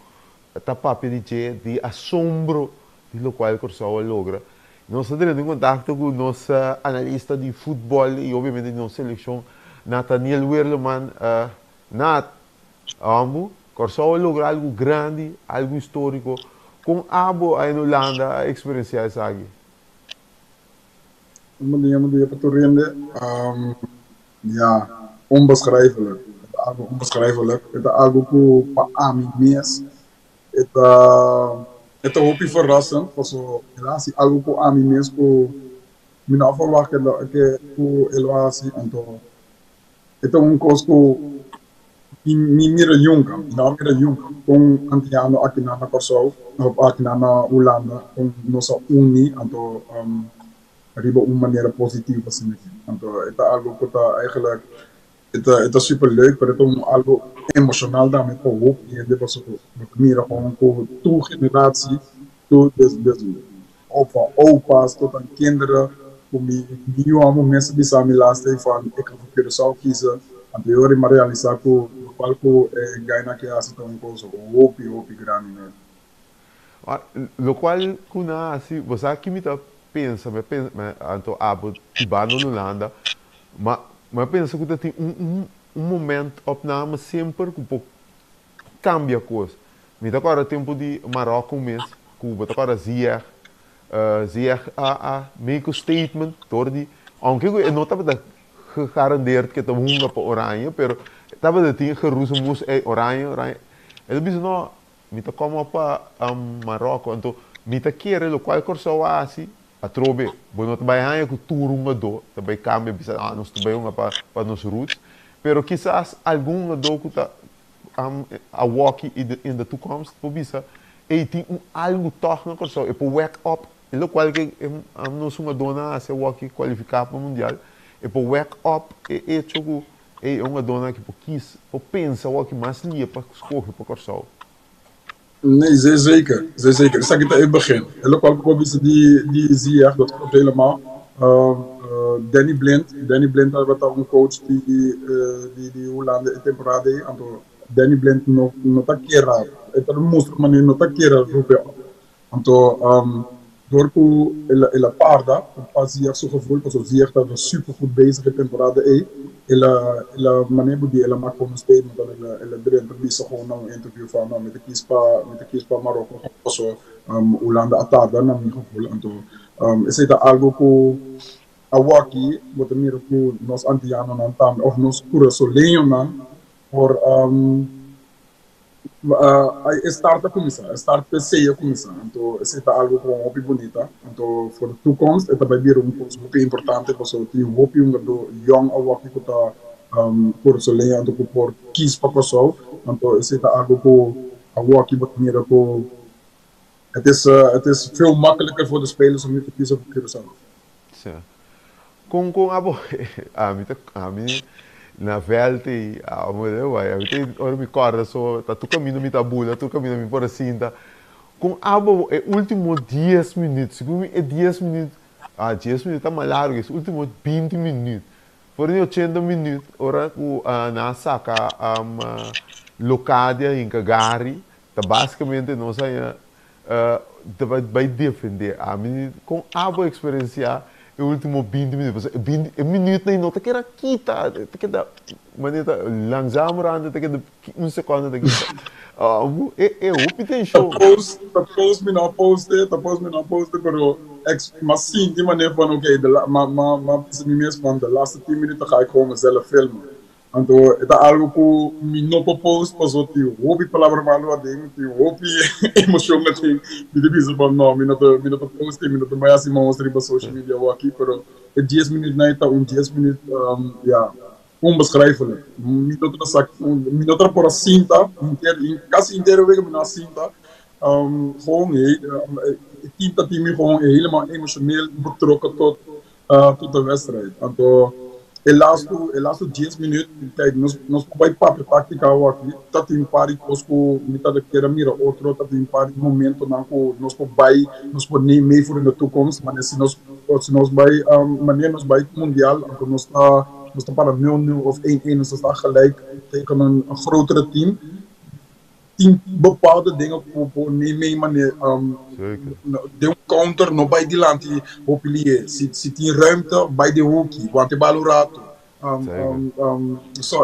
ta papia di dje, di asombro di lokual Kòrsou a logra. Nos ta teniendo kontakto ku nos analista di futbòl i obviamente di nos selekshon, Nathaniel Werleman. Nat, amo, Kòrsou a logra algu grandi, algu históriko. Kon abo a en Hulanda a eksperensiá esaki? Un bon dia, bon dia pa tur hende. Ja, onbeschrijfelijk. E ta algu onbeschrijfelijk. E ta algu ku pa ami mes e ta e ta hopi verrassend paso el a hasi algu ku ami mes ku mi no a verwacht ke ku e lo hasi. Anto e ta un kos ku mi mi mira yunka, mi no a mira yunka kon antiano akinan na Kòrsou òf akinan na Hulanda kon nos a uni anto riba un manera positivo asina aki. Anto e ta algo ku ta eigenlijk e ta e ta super leuk pero e ta un algo emoshonal tambe pa hopi hende pasobra bo ta mira kon ku tur generatie tur des des opa opa's tot aan kinderen ku mi mi yu amo mes a bisa mi laatst ei van ik ga voor Curaçao kiezen anto e ora mi a realisa ku lokual ku e gainan aki a hasi ta un kos hopi hopi grandi mes. Lokual ku nan a hasi, bo sa ki mi ta pensa, mi a pensa, mi anto abo di banda Hulanda, ma mi a pensa ku ta tin un un un moment opname semper ku por kambia kos. Mi ta kòrda tempu di Maròko mes, ku bo ta kòrda Ziyech, Ziyech a a make un statement dor di, ounke ku e no tabata gegarandeerd ku e ta hunga pa Oranje, pero tabata tin geroezemoes, ey Oranje, Oranje, e ta bisa no, Mi ta komo pa Maròko, anto mi ta kere lokual Kòrsou a hasi atrobe. Bo no ta bai haña ku tur hungadó ta bai kambia bisa ah nos ta bai hunga pa pa nos roots, pero kisas algun hungadó ku ta awoki in de toekomst por bisa ey tin un algu tòg na Kòrsou, e por wek op e lokual ke nos hungadónan a hasi awoki kualifiká pa mundial, e por wek op e echo ku Ey, e hungadónan aki por kis, por pensa awor ki mas lia pa skohe pa Kòrsou. Nee, zeer zeker, zeer zeker. Esaki ta e begin. E lokual ku bo bisa di di Ziyech, dat klopt helemaal. Danny Blind, Danny Blind tabata un coach di di di Hulanda e temporada ei, anto Danny Blind no no ta kera, e ta mustra manera no ta kera roep e op. Anto dor ku el a parda pa Ziyech su gevoel, pasobra Ziyech tabata super goed bezig e temporada ei, el a el a manera bo di el a mak gewoon un statement dan el a el a drenta bisa gewoon na un interview van no mi ta kies pa mi ta kies pa Marokko pasobra Hulanda a tarda na mi gevoel. Anto esei ta algo ku awaki bo ta mira ku nos antianonan tambe of nos kurasoleñonan por E start a kuminsá, e start p'esei a kuminsá. Anto esei ta algu ku hopi bunita. Anto for de toekomst e ta bai bira un kos hopi importante pasobra tin hopi hungadó yòn awoki ku ta kurasoleño anto ku por kis pa Kòrsou. Anto esei ta algu ku awoki bo ta mira ku het is het is veel makkelijker voor de spelers om nu te kiezen voor Curaçao. Sí. Kon kon abo ami ta ami na veld ei amo de bai ami ta ora mi kòrda so ta tur kaminda mi ta bula tur kaminda mi por a sinta kon abo e ultimo dies minüt segun mi e dies minüt ah dies minüt ta mas largu es ultimo binti minüt for di ochenta minüt ora ku nan a saka Locadia hinka Gary ta basikamente nos haña Ta bai defende ami kon abo experiencia e ultimo binti minuut pasobra e binti e minuutnan no ta keda kita ta keda manera ta langzamerhand ta keda un seconde ta kita e e hopi tension. Ta post ta post mi no a poste ta post mi no a poste pero ex mi a sinti manera van oke de la ma ma ma bisa mi mes van de laatste tien minuten ga ik gewoon mezelf filmen. Anto e ta algo ku mi no por post paso tin hopi palabra malu aden, tin hopi emocion aden. Mi ta bisa bo no, mi no ta mi no ta post e, mi no ta bai hasi maos riba social media awaki, pero e dies minuutnan e ta un dies minuut ya onbeschrijfelijk. Mi no ta sa mi no ta por a sinta henter kasi henter e wega mi no a sinta gewoon e team ta tin mi gewoon helemaal emotioneel betrokken tot. Tot de wedstrijd. Anto e lastu e lastu dies minuut, kijk, nos nos por bai papia táctica awaki, ta tin un par di kos ku mi ta kier a mira otro, ta tin un par di momentonan ku nos por bai, nos por neem mee voor in de toekomst, mane si nos si nos bai mane nos bai mundial, anto nos ta nos ta para nul nul of één één, nos ta sta gelijk tegen een grotere team. Tin bepaalde dingen ku bo ni mei mane den un counter no bai dilanti hopi lihe. Si si tin ruimte bai den hoki wante bal un rato. So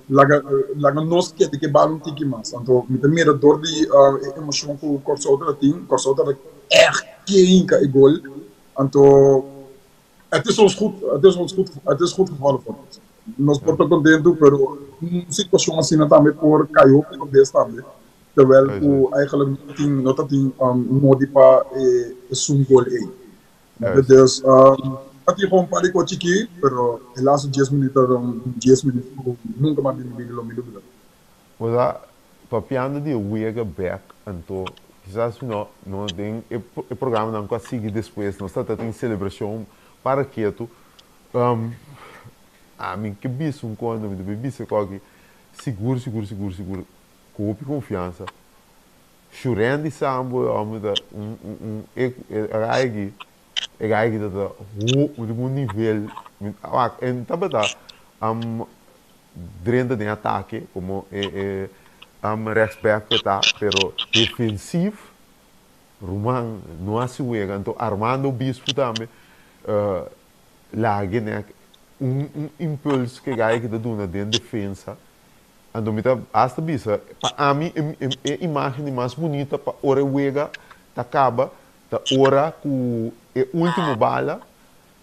laga laga nos keda ke bal un tiki mas. Anto mi ta mira dor di e emocion ku Kòrsou tabata tin, Kòrsou tabata ègt ke hinka e gol. Anto Het is ons goed, het is ons goed, het is goed gevallen voor ons. Nos por ta kontentu, pero un situashon asina tambe por kai hopi kabes tambe, terwijl ku eigenlijk no ta tin, no ta tin modi pa e esun gol ei. Dus a tin gewoon un par di kos chikí, pero e laatste dies minuut ta un dies minuut ku nunka mas den mi bida lo mi lubida. Bo sa, papiando di e wega bek, anto kisas no no den e e programanan ku a sigui despues nos ta tin selebrashon para ketu. Ami ke bisa un konta, mi ta bai bisa koki sigur sigur sigur sigur ku hopi konfiansa, Shurendi Sambo e hòmber ta un un un e e rai aki e gai aki ta ta ho riba un nivel mi wak e tabata Drenta den atake como e rechtsback cu e ta, pero defensief ruman no haci wega. Anto Armando Obispo tambe lage nek un un impuls cu e guy aki ta duna den defensa. Anto mi ta hasta bisa pa ami e imagen di mas bunita pa ora e wega ta caba ta ora cu e ultimo bala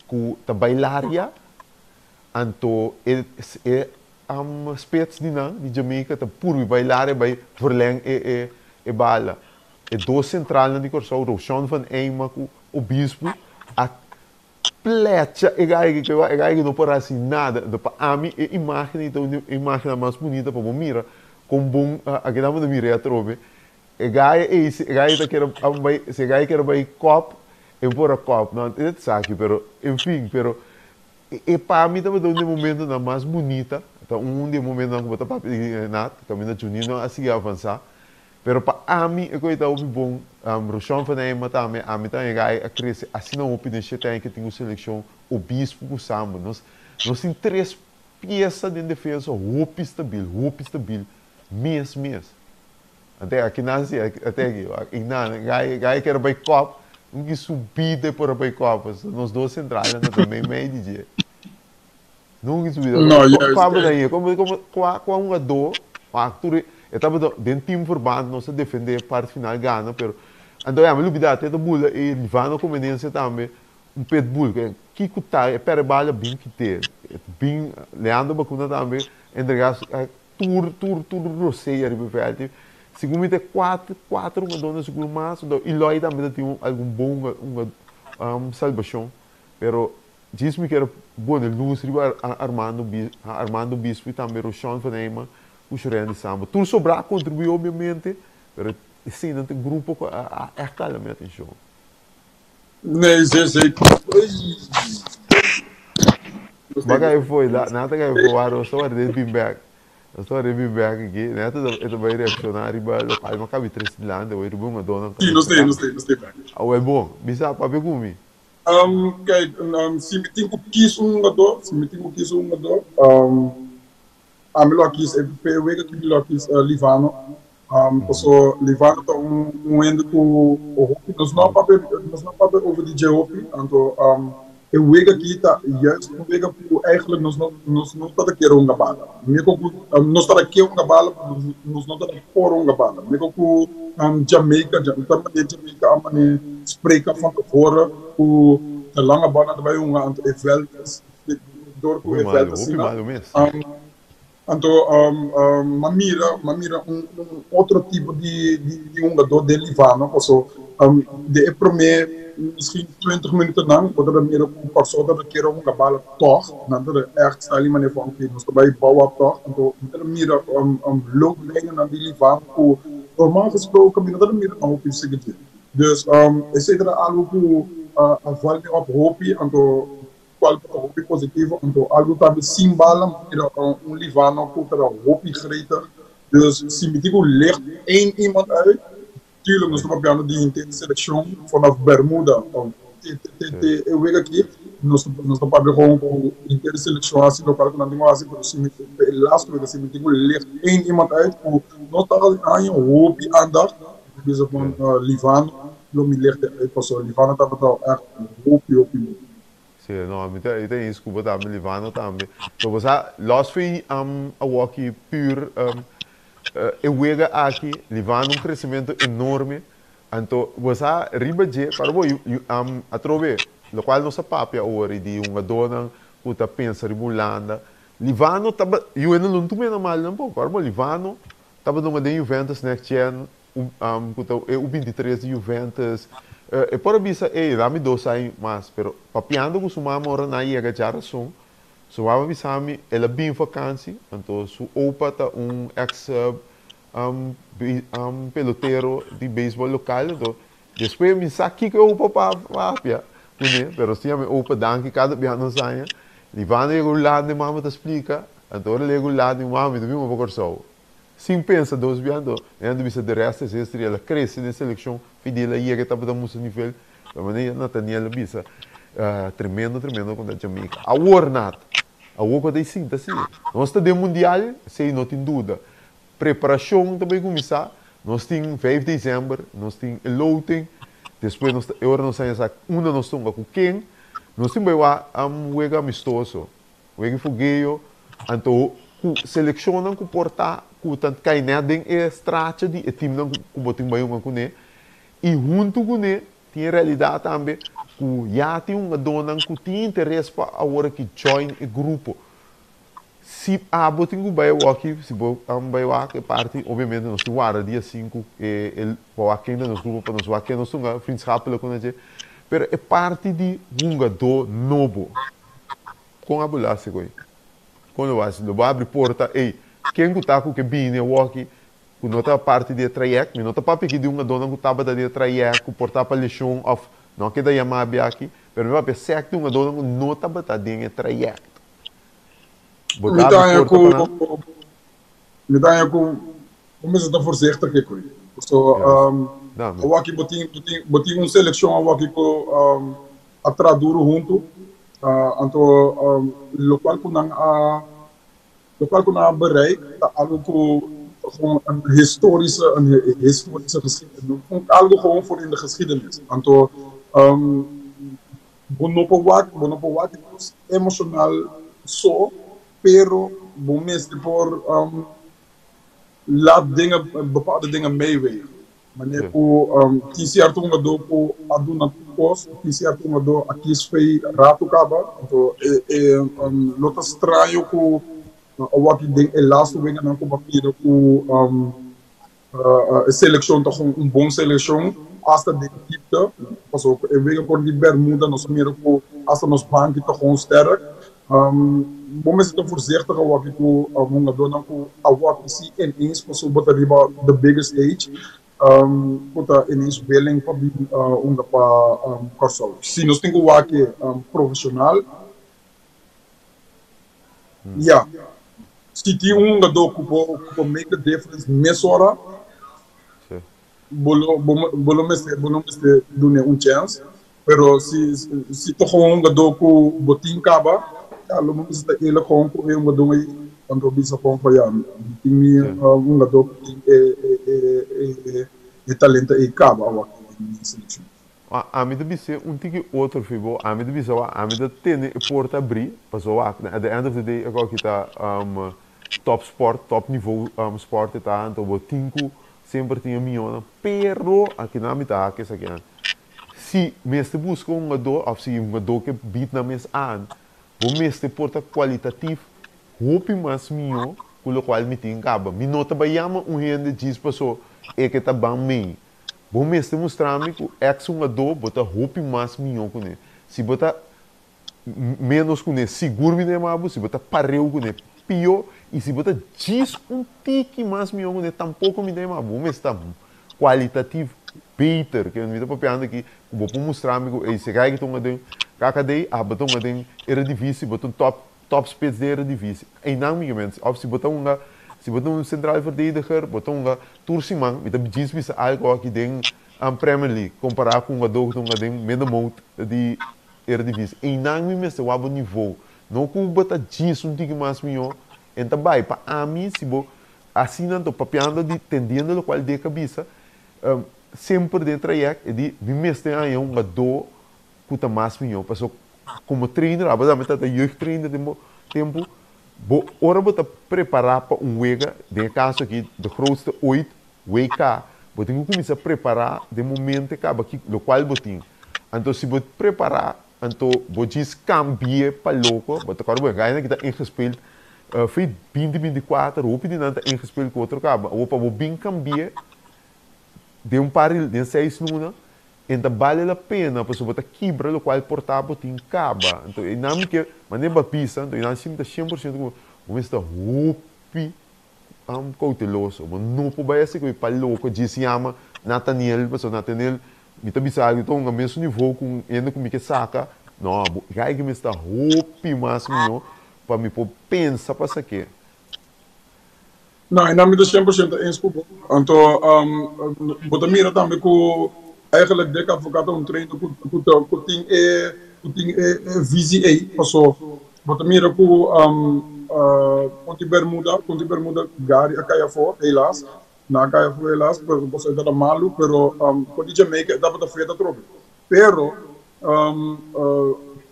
cu ta bay laria. Anto e e spits di nan di Jamaica ta purbi bai lara e bai verleng e e e bala. E dos centralnan di Kòrsou, Roshon van Eyma ku Obispo a plecha e gai aki ke e gai aki no por hasi nada. Anto pa ami e imagen ei ta un di e imagennan mas bunita pa bo mira kon bon aki nan bo ta mira e atrobe. E gai ei si e gai ta kere bai si e gai kere bai kòp e por a kòp. No e ta esaki pero enfin pero E pa mi tabata un di e momentonan mas bunita, ta un di e momentonan ku bo ta papia di Nat, kaminda Junino a sigui avansá. Pero pa ami e koe ta hopi bon, Roshon van Eyma tambe, ami ta yega a krese asina hopi den shete aña ke tin ku selekshon Obispo ku Sambo. Nos nos tin tres piesa den defensa hopi stabil, hopi stabil mes mes. Ate aki nan si, ate aki, Ignan, gai gai kere bai kòp, un ki subida e por a bai kòp, pasobra nos dos sentralnan ta mei mei di dje. Nun ki subida. No, juist. Kua bo ta hia? Komo komo kua kua hungadó wak tur e tabata den teamverband nos a defendé parti final gana pero anto ya mi lubida te ta bula e Livano Comenencia tambe un pitbull ke kiko ta e perde bala bin kite bin Leandro Bacuna tambe entrega Tur tur tur rosea riba e veld. Segun mi ta e kuater kuater hungadónan sigur mas anto Eloy tambe ta tin un algun bon hunga hunga salbashon pero djis mi kier pone lus riba Armando Armando Obispo y tambe Roshon van Eyma ku Shurendi Sambo. Tur sobrá a kontribuí obviamente pero eseinan ta e grupo ku a ègt hala mi atenshon. Nee, zeer zeker. Baka e foi, nada ka e foi, waro, nos ta ward'é bin bek. Nos ta ward'é bin bek aki. Neta e ta bai reakshoná riba lokual mi a kabi tres dilante, awor riba un adónan Sí, nos ta, nos ta, nos ta bek. Awor bon, bisa, papia ku mi. Kijk, si mi tin ku kis un hungadó, si mi tin ku kis un hungadó, Ami lo a kis e p'e wega aki mi lo a kis Livano. Paso Livano ta un un hende ku hopi nos no a papia nos no a papia over di dje hopi anto e wega aki ta juist un wega ku eigenlijk nos no nos no tabata kier hunga bala. Meko ku nos tabata ke hunga bala pero nos nos no tabata por hunga bala. Meko ku Jamaica ta manera Jamaica a manera spreken van tevoren ku de lange bal nan ta bai hunga anto e veld Dor ku Hopi e malu, vèlt hopi asina. malu mes. Anto m'a mira, m'a mira un un otro tipo di di hungadó den Livano, paso den e promé miskien twintig minutonan bo tabata mira ku Kòrsou tabata kere hunga bala tòg, nan tabata ègt sta li manera van oké nos ta bai bou ap tòg, anto mi tabata mira looplijnennan di Livano ku normal gesproken mi no tabata mira nan hopi seguidí. Dus esei tabata algu ku a val mi op hopi, anto. Cual ta hopi positivo, anto algo tambe sin bala, mira un Livano cu ta hopi gretig. Dus si mi tin cu licht één iemand uit, tuurlijk nos ta papiando di henter e seleccion vanaf Bermuda te te te e wega aki, nos nos ta papia gewoon cu henter e seleccion haci locual cu nan tin cu haci, pero si mi e laatste wega si mi tin cu licht één iemand uit cu no ta haña hopi aandacht, mi ta bisa van Livano lo mi licht e uit pasobra Livano tabata echt hopi hopi bon. Sí, no, mi ta, mi ta eens ku bo tambe, Livano tambe. So bo sa, los fi awoki pur e wega aki, Livano un kresementu enorme. Anto bo sa riba dje, para bo atrobe, lokual nos a papia awor di hungadónan ku ta pensa riba Hulanda, Livano taba, yu hende lo no tum'é na mal tampoko, para bo Livano tabata hunga den Juventus next gen, ku ta e u bintitres di Juventus, e por a bisa, ey, dami dos aña mas, pero papiando ku su mama ora nan a yega djarason, su mama a bisa mi, el a bin vakansi, anto su opa ta un ex pelotero di beisbòl lokal, anto despues mi sa kiko e opa papia kuné, pero si mi opa danki kada bia nos haña, Livano yega Hulanda e mama ta splika, anto ora el yega Hulanda mi mama mi ta bin pa Kòrsou. Sin pensa dos bia anto e anda bisa de rest is history el a crece den seleccion Fidel a yega e tabata musa nivel pero manera Nathaniel a bisa tremendo tremendo contra Jamaica awor Nat awor cu ta e sinta si nos ta den mundial esey no tin duda preparacion ta bay cuminsa nos tin vijf december nos tin e loting despues nos ta e ora nos haña sa unda nos ta hunga cu ken nos tin bay wak wega amistoso. Wega fogeo, anto ku selekshonnan ku por ta ku ta kai nèt den e stracha di e timnan ku bo tin bai hunga kuné. I huntu kuné tin e realidat tambe ku ya tin hungadónan ku tin interes pa awor aki join e grupo. Si abo tin ku bai awoki, si bo bai wak e parti, obviamente nos tin warda dia sinku e e pa wak ken ta nos grupo pa nos wak ken nos hunga vriendschappelijk ku nan dje. Pero e parti di hungadó nobo. Kon abo lo hasi koe? Kon lo hasi? Lo bo abri porta, ey, ken ku ta ku ke bini awoki ku no ta parti di e trayèkt? Mi no ta papia aki di un adónan ku tabata di e trayèkt, ku por ta pa leshon òf no a keda yamá abi aki, pero mi papia sèk di un adónan ku no tabata den e trayèkt. Bo Mi ta ta abri haña porta ku pa nan? mi ta haña ku bo mester ta voorzichtig ke koe. Paso Juist. Dame. awoki bo tin bo tin bo tin un selekshon awoki ku a traha duru huntu, anto lokual ku nan a lokual ku nan a bereik ta algu ku ta gewoon een historische een historische geschiedenis, algu gewoon voor in de geschiedenis. Anto bo no por wak bo no por wak e kos emoshonal so, pero bo mester por laat dingen bepaalde dingen meewegen. Manera ku tin sierto hungadó ku a duna tur kos, tin sierto hungadó a kis fei ratu kaba. Anto e e lo ta straño ku awor den e lastu weganan ku bo a mira ku e selekshon ta un bon selekshon asta den dipte. Pasobra e wega kontra di Bermuda nos a mira ku asta nos banki ta gewoon sterk. Bo mester ta voorzichtig awor ku hungadónan ku awor si ineens pasobra bo ta riba the bigger stage ku ta ineens willing pa bin hunga pa Kòrsou. Si nos tin ku wak e profeshonal, ya. Si tin un hungadó ku por make a difference mesora, Bo lo bo lo mester bo lo mester dun'é un chèns, pero si si ta gewoon un hungadó ku bo tin kaba, ya lo bo mester ta eerlijk gewoon ku e hungadó ei, anto bisa gewoon pa ya mi tin mi hungadó ku tin e e e e talento ei kaba awor den mi selekshon. Ami ta bis'é un tiki otro fi bo, ami ta bisa wak, ami ta tene e porta abrí, pasobra wak, at the end of the day e kòki ta top sport, top nivo sport e ta, anto bo tin ku Semper tin e miónan, pero akinan mi ta hak esakinan. Si mester buska un hungadó òf si hungadó ke bit nan mes aan, bo mester por ta kualitatif hopi mas mihó ku lokual mi tin kaba. Mi no ta bai yama un hende djis paso e ke ta ban mei. Bo mester mustra mi ku èks hungadó bo ta hopi mas mihó kuné. Si bo ta Ménos ku ne sigur mi ta yama bo, si bo ta pareu ku ne pió, i si bo ta djis un tiki mas mihó ku ne tampoko mi ta yama bo. Bo mester ta kualitativ beter. Ke mi ta papiando aki ku bo por mustra mi ku ey si e kai ki ta hunga den KKD, ah, bo ta hunga den Eredivisie, bo ta un top, top spits den Eredivisie. Einan mi mens, of si bo ta hunga, si bo ta un centraal verdediger, bo ta hunga tur siman, mi ta djis bisa algo aki den Premier League, compara cu hungador cu ta hunga den middenmoot di Eredivisie. Einan mi mester wak bo niveau. No cu bo ta djis un tiki mas miho, en ta bay pa ami si bo asina anto papiando di tendiendo locual Dick a bisa, semper den trayect e di mi mester haña un hungador ku ta mas mihó. Pasobra komo trainer, abo tambe ta jeugdtrainer den bo tempu, bo ora bo ta prepará pa un wega, den e kaso aki de grootste ooit, WK, bo tin ku kuminsá prepará den momento e kaba ki lokual bo tin. Anto si bo prepará, anto bo djis kambi'é pa loko, bo ta kòrda bo e gainan ki ta ingespeeld fei binti 24, hopi di nan ta ingespeeld ku otro kaba. Awor pa bo bin kambi'é den un par di, den seis luna, En ta bale la pena pasobra bo ta kibra lokual por ta bo tin kaba. Anto e nan mi ke manera bo a bisa, anto e nan si mi ta 100% ku bo mester ta hopi kouteloso. Bo no por bai hasi ku e pa loko djis yama Nathaniel pasobra Nathaniel mi ta bisa algu ta hunga mesun nivo ku un hende ku mi ke saka. No, bo kai ke mester ta hopi mas mihó pa mi por pensa pa sak'é. No, e nan mi ta 100% eens ku bo. Anto bo ta mira tambe ku eigenlijk Dick Advocaat ta un trainer ku ku ta ku tin e ku tin e e visie ei. Paso bo ta mira ku kontra Bermuda, kontra Bermuda Gary a kai afó helaas. Nan a kai afó helaas pasobra e tabata malu pero kontra Jamaica e tabata fet atrobe. Pero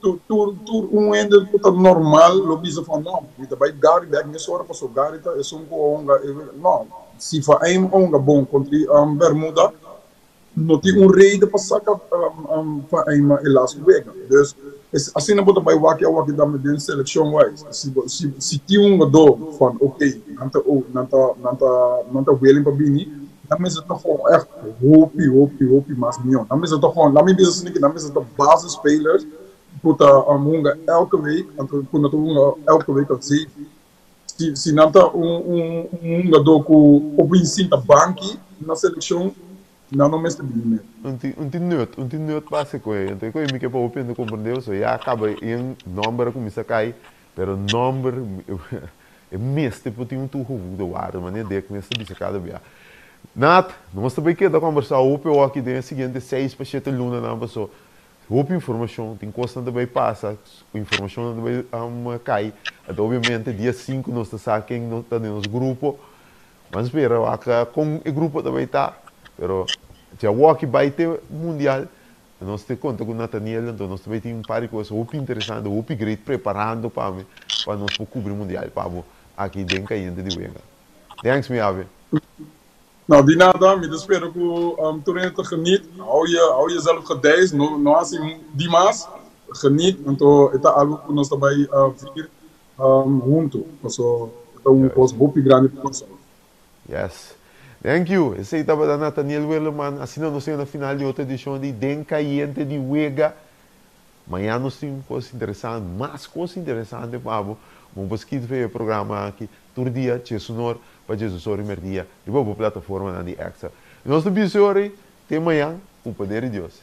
tur tur un hende ku ta normal lo bisa van no, mi ta bai Gary bek mesora paso Gary ta esun ku a hunga e wega. No, si Van Eem a hunga bon kontra Bermuda no tin un reden pa saka Van Eem e laatste wega. Dus asina bo ta bai wak awor tambe den selekshon wise. Si bo si si tin un hungadó van oke nan ta nan ta nan ta nan ta willing pa bini. Nan mester ta gewoon echt hopi, hopi, hopi mas mion. Nan mester ta gewoon, laat mi bisa asina ki nan mester ta basisspelers ku ta hunga elke week, anto ku no ta hunga elke week al zeven. Si, si nan ta un, un, un hungadó ku por bin sinta banki na selekshon, nan no mester bini mes. Un tin, un tin nut, un tin nut básiko ei. Anto e koe mi ke pa hopi hende komprendé pasobra ya kaba e nòmber a kuminsá kai. Pero nomber e mester por tin un toegevoegde waarde, manera Dirk mes ta bisa kada bia. Nat, nos ta bay keda kombersa hopi awor den e siguiente seis pa shete lunanan paso hopi informashon, tin kosnan ta bay pasa, informashonnan ta bay kai. Anto obviamente dia sinku nos ta sa ken no ta den nos grupo. Ban spera wak kon e grupo ta bay ta, pero dje awor bay te mundial Nos te konta ku Nathaniel, anto nos ta bai tin un par di kos hopi interesante, hopi great preparando pa mi, pa nos por kubri mundial pa bo aki den Kayente di Wega. Thanks mi ave. No, di nada, mi ta spera ku tur hende ta geniet. Hou je, hou jezelf gedeisd, no, no hasi dimas, geniet, anto e ta algu ku nos ta bai vier huntu, paso e ta un kos hopi grandi pa Kòrsou. Yes. Thank you. Esei tabata Nathaniel Werleman. Asina nos yega na final di otro edishon di Den Kayente di Wega. Mañan nos tin kos interesante, mas kos interesante pa bo. Bo por skit fe e programa aki tur dia, djesunor pa djesusor i merdia, riba bo plataformanan di Extra. Nos ta bisa ora ei, te mañan, ku poder di Dios.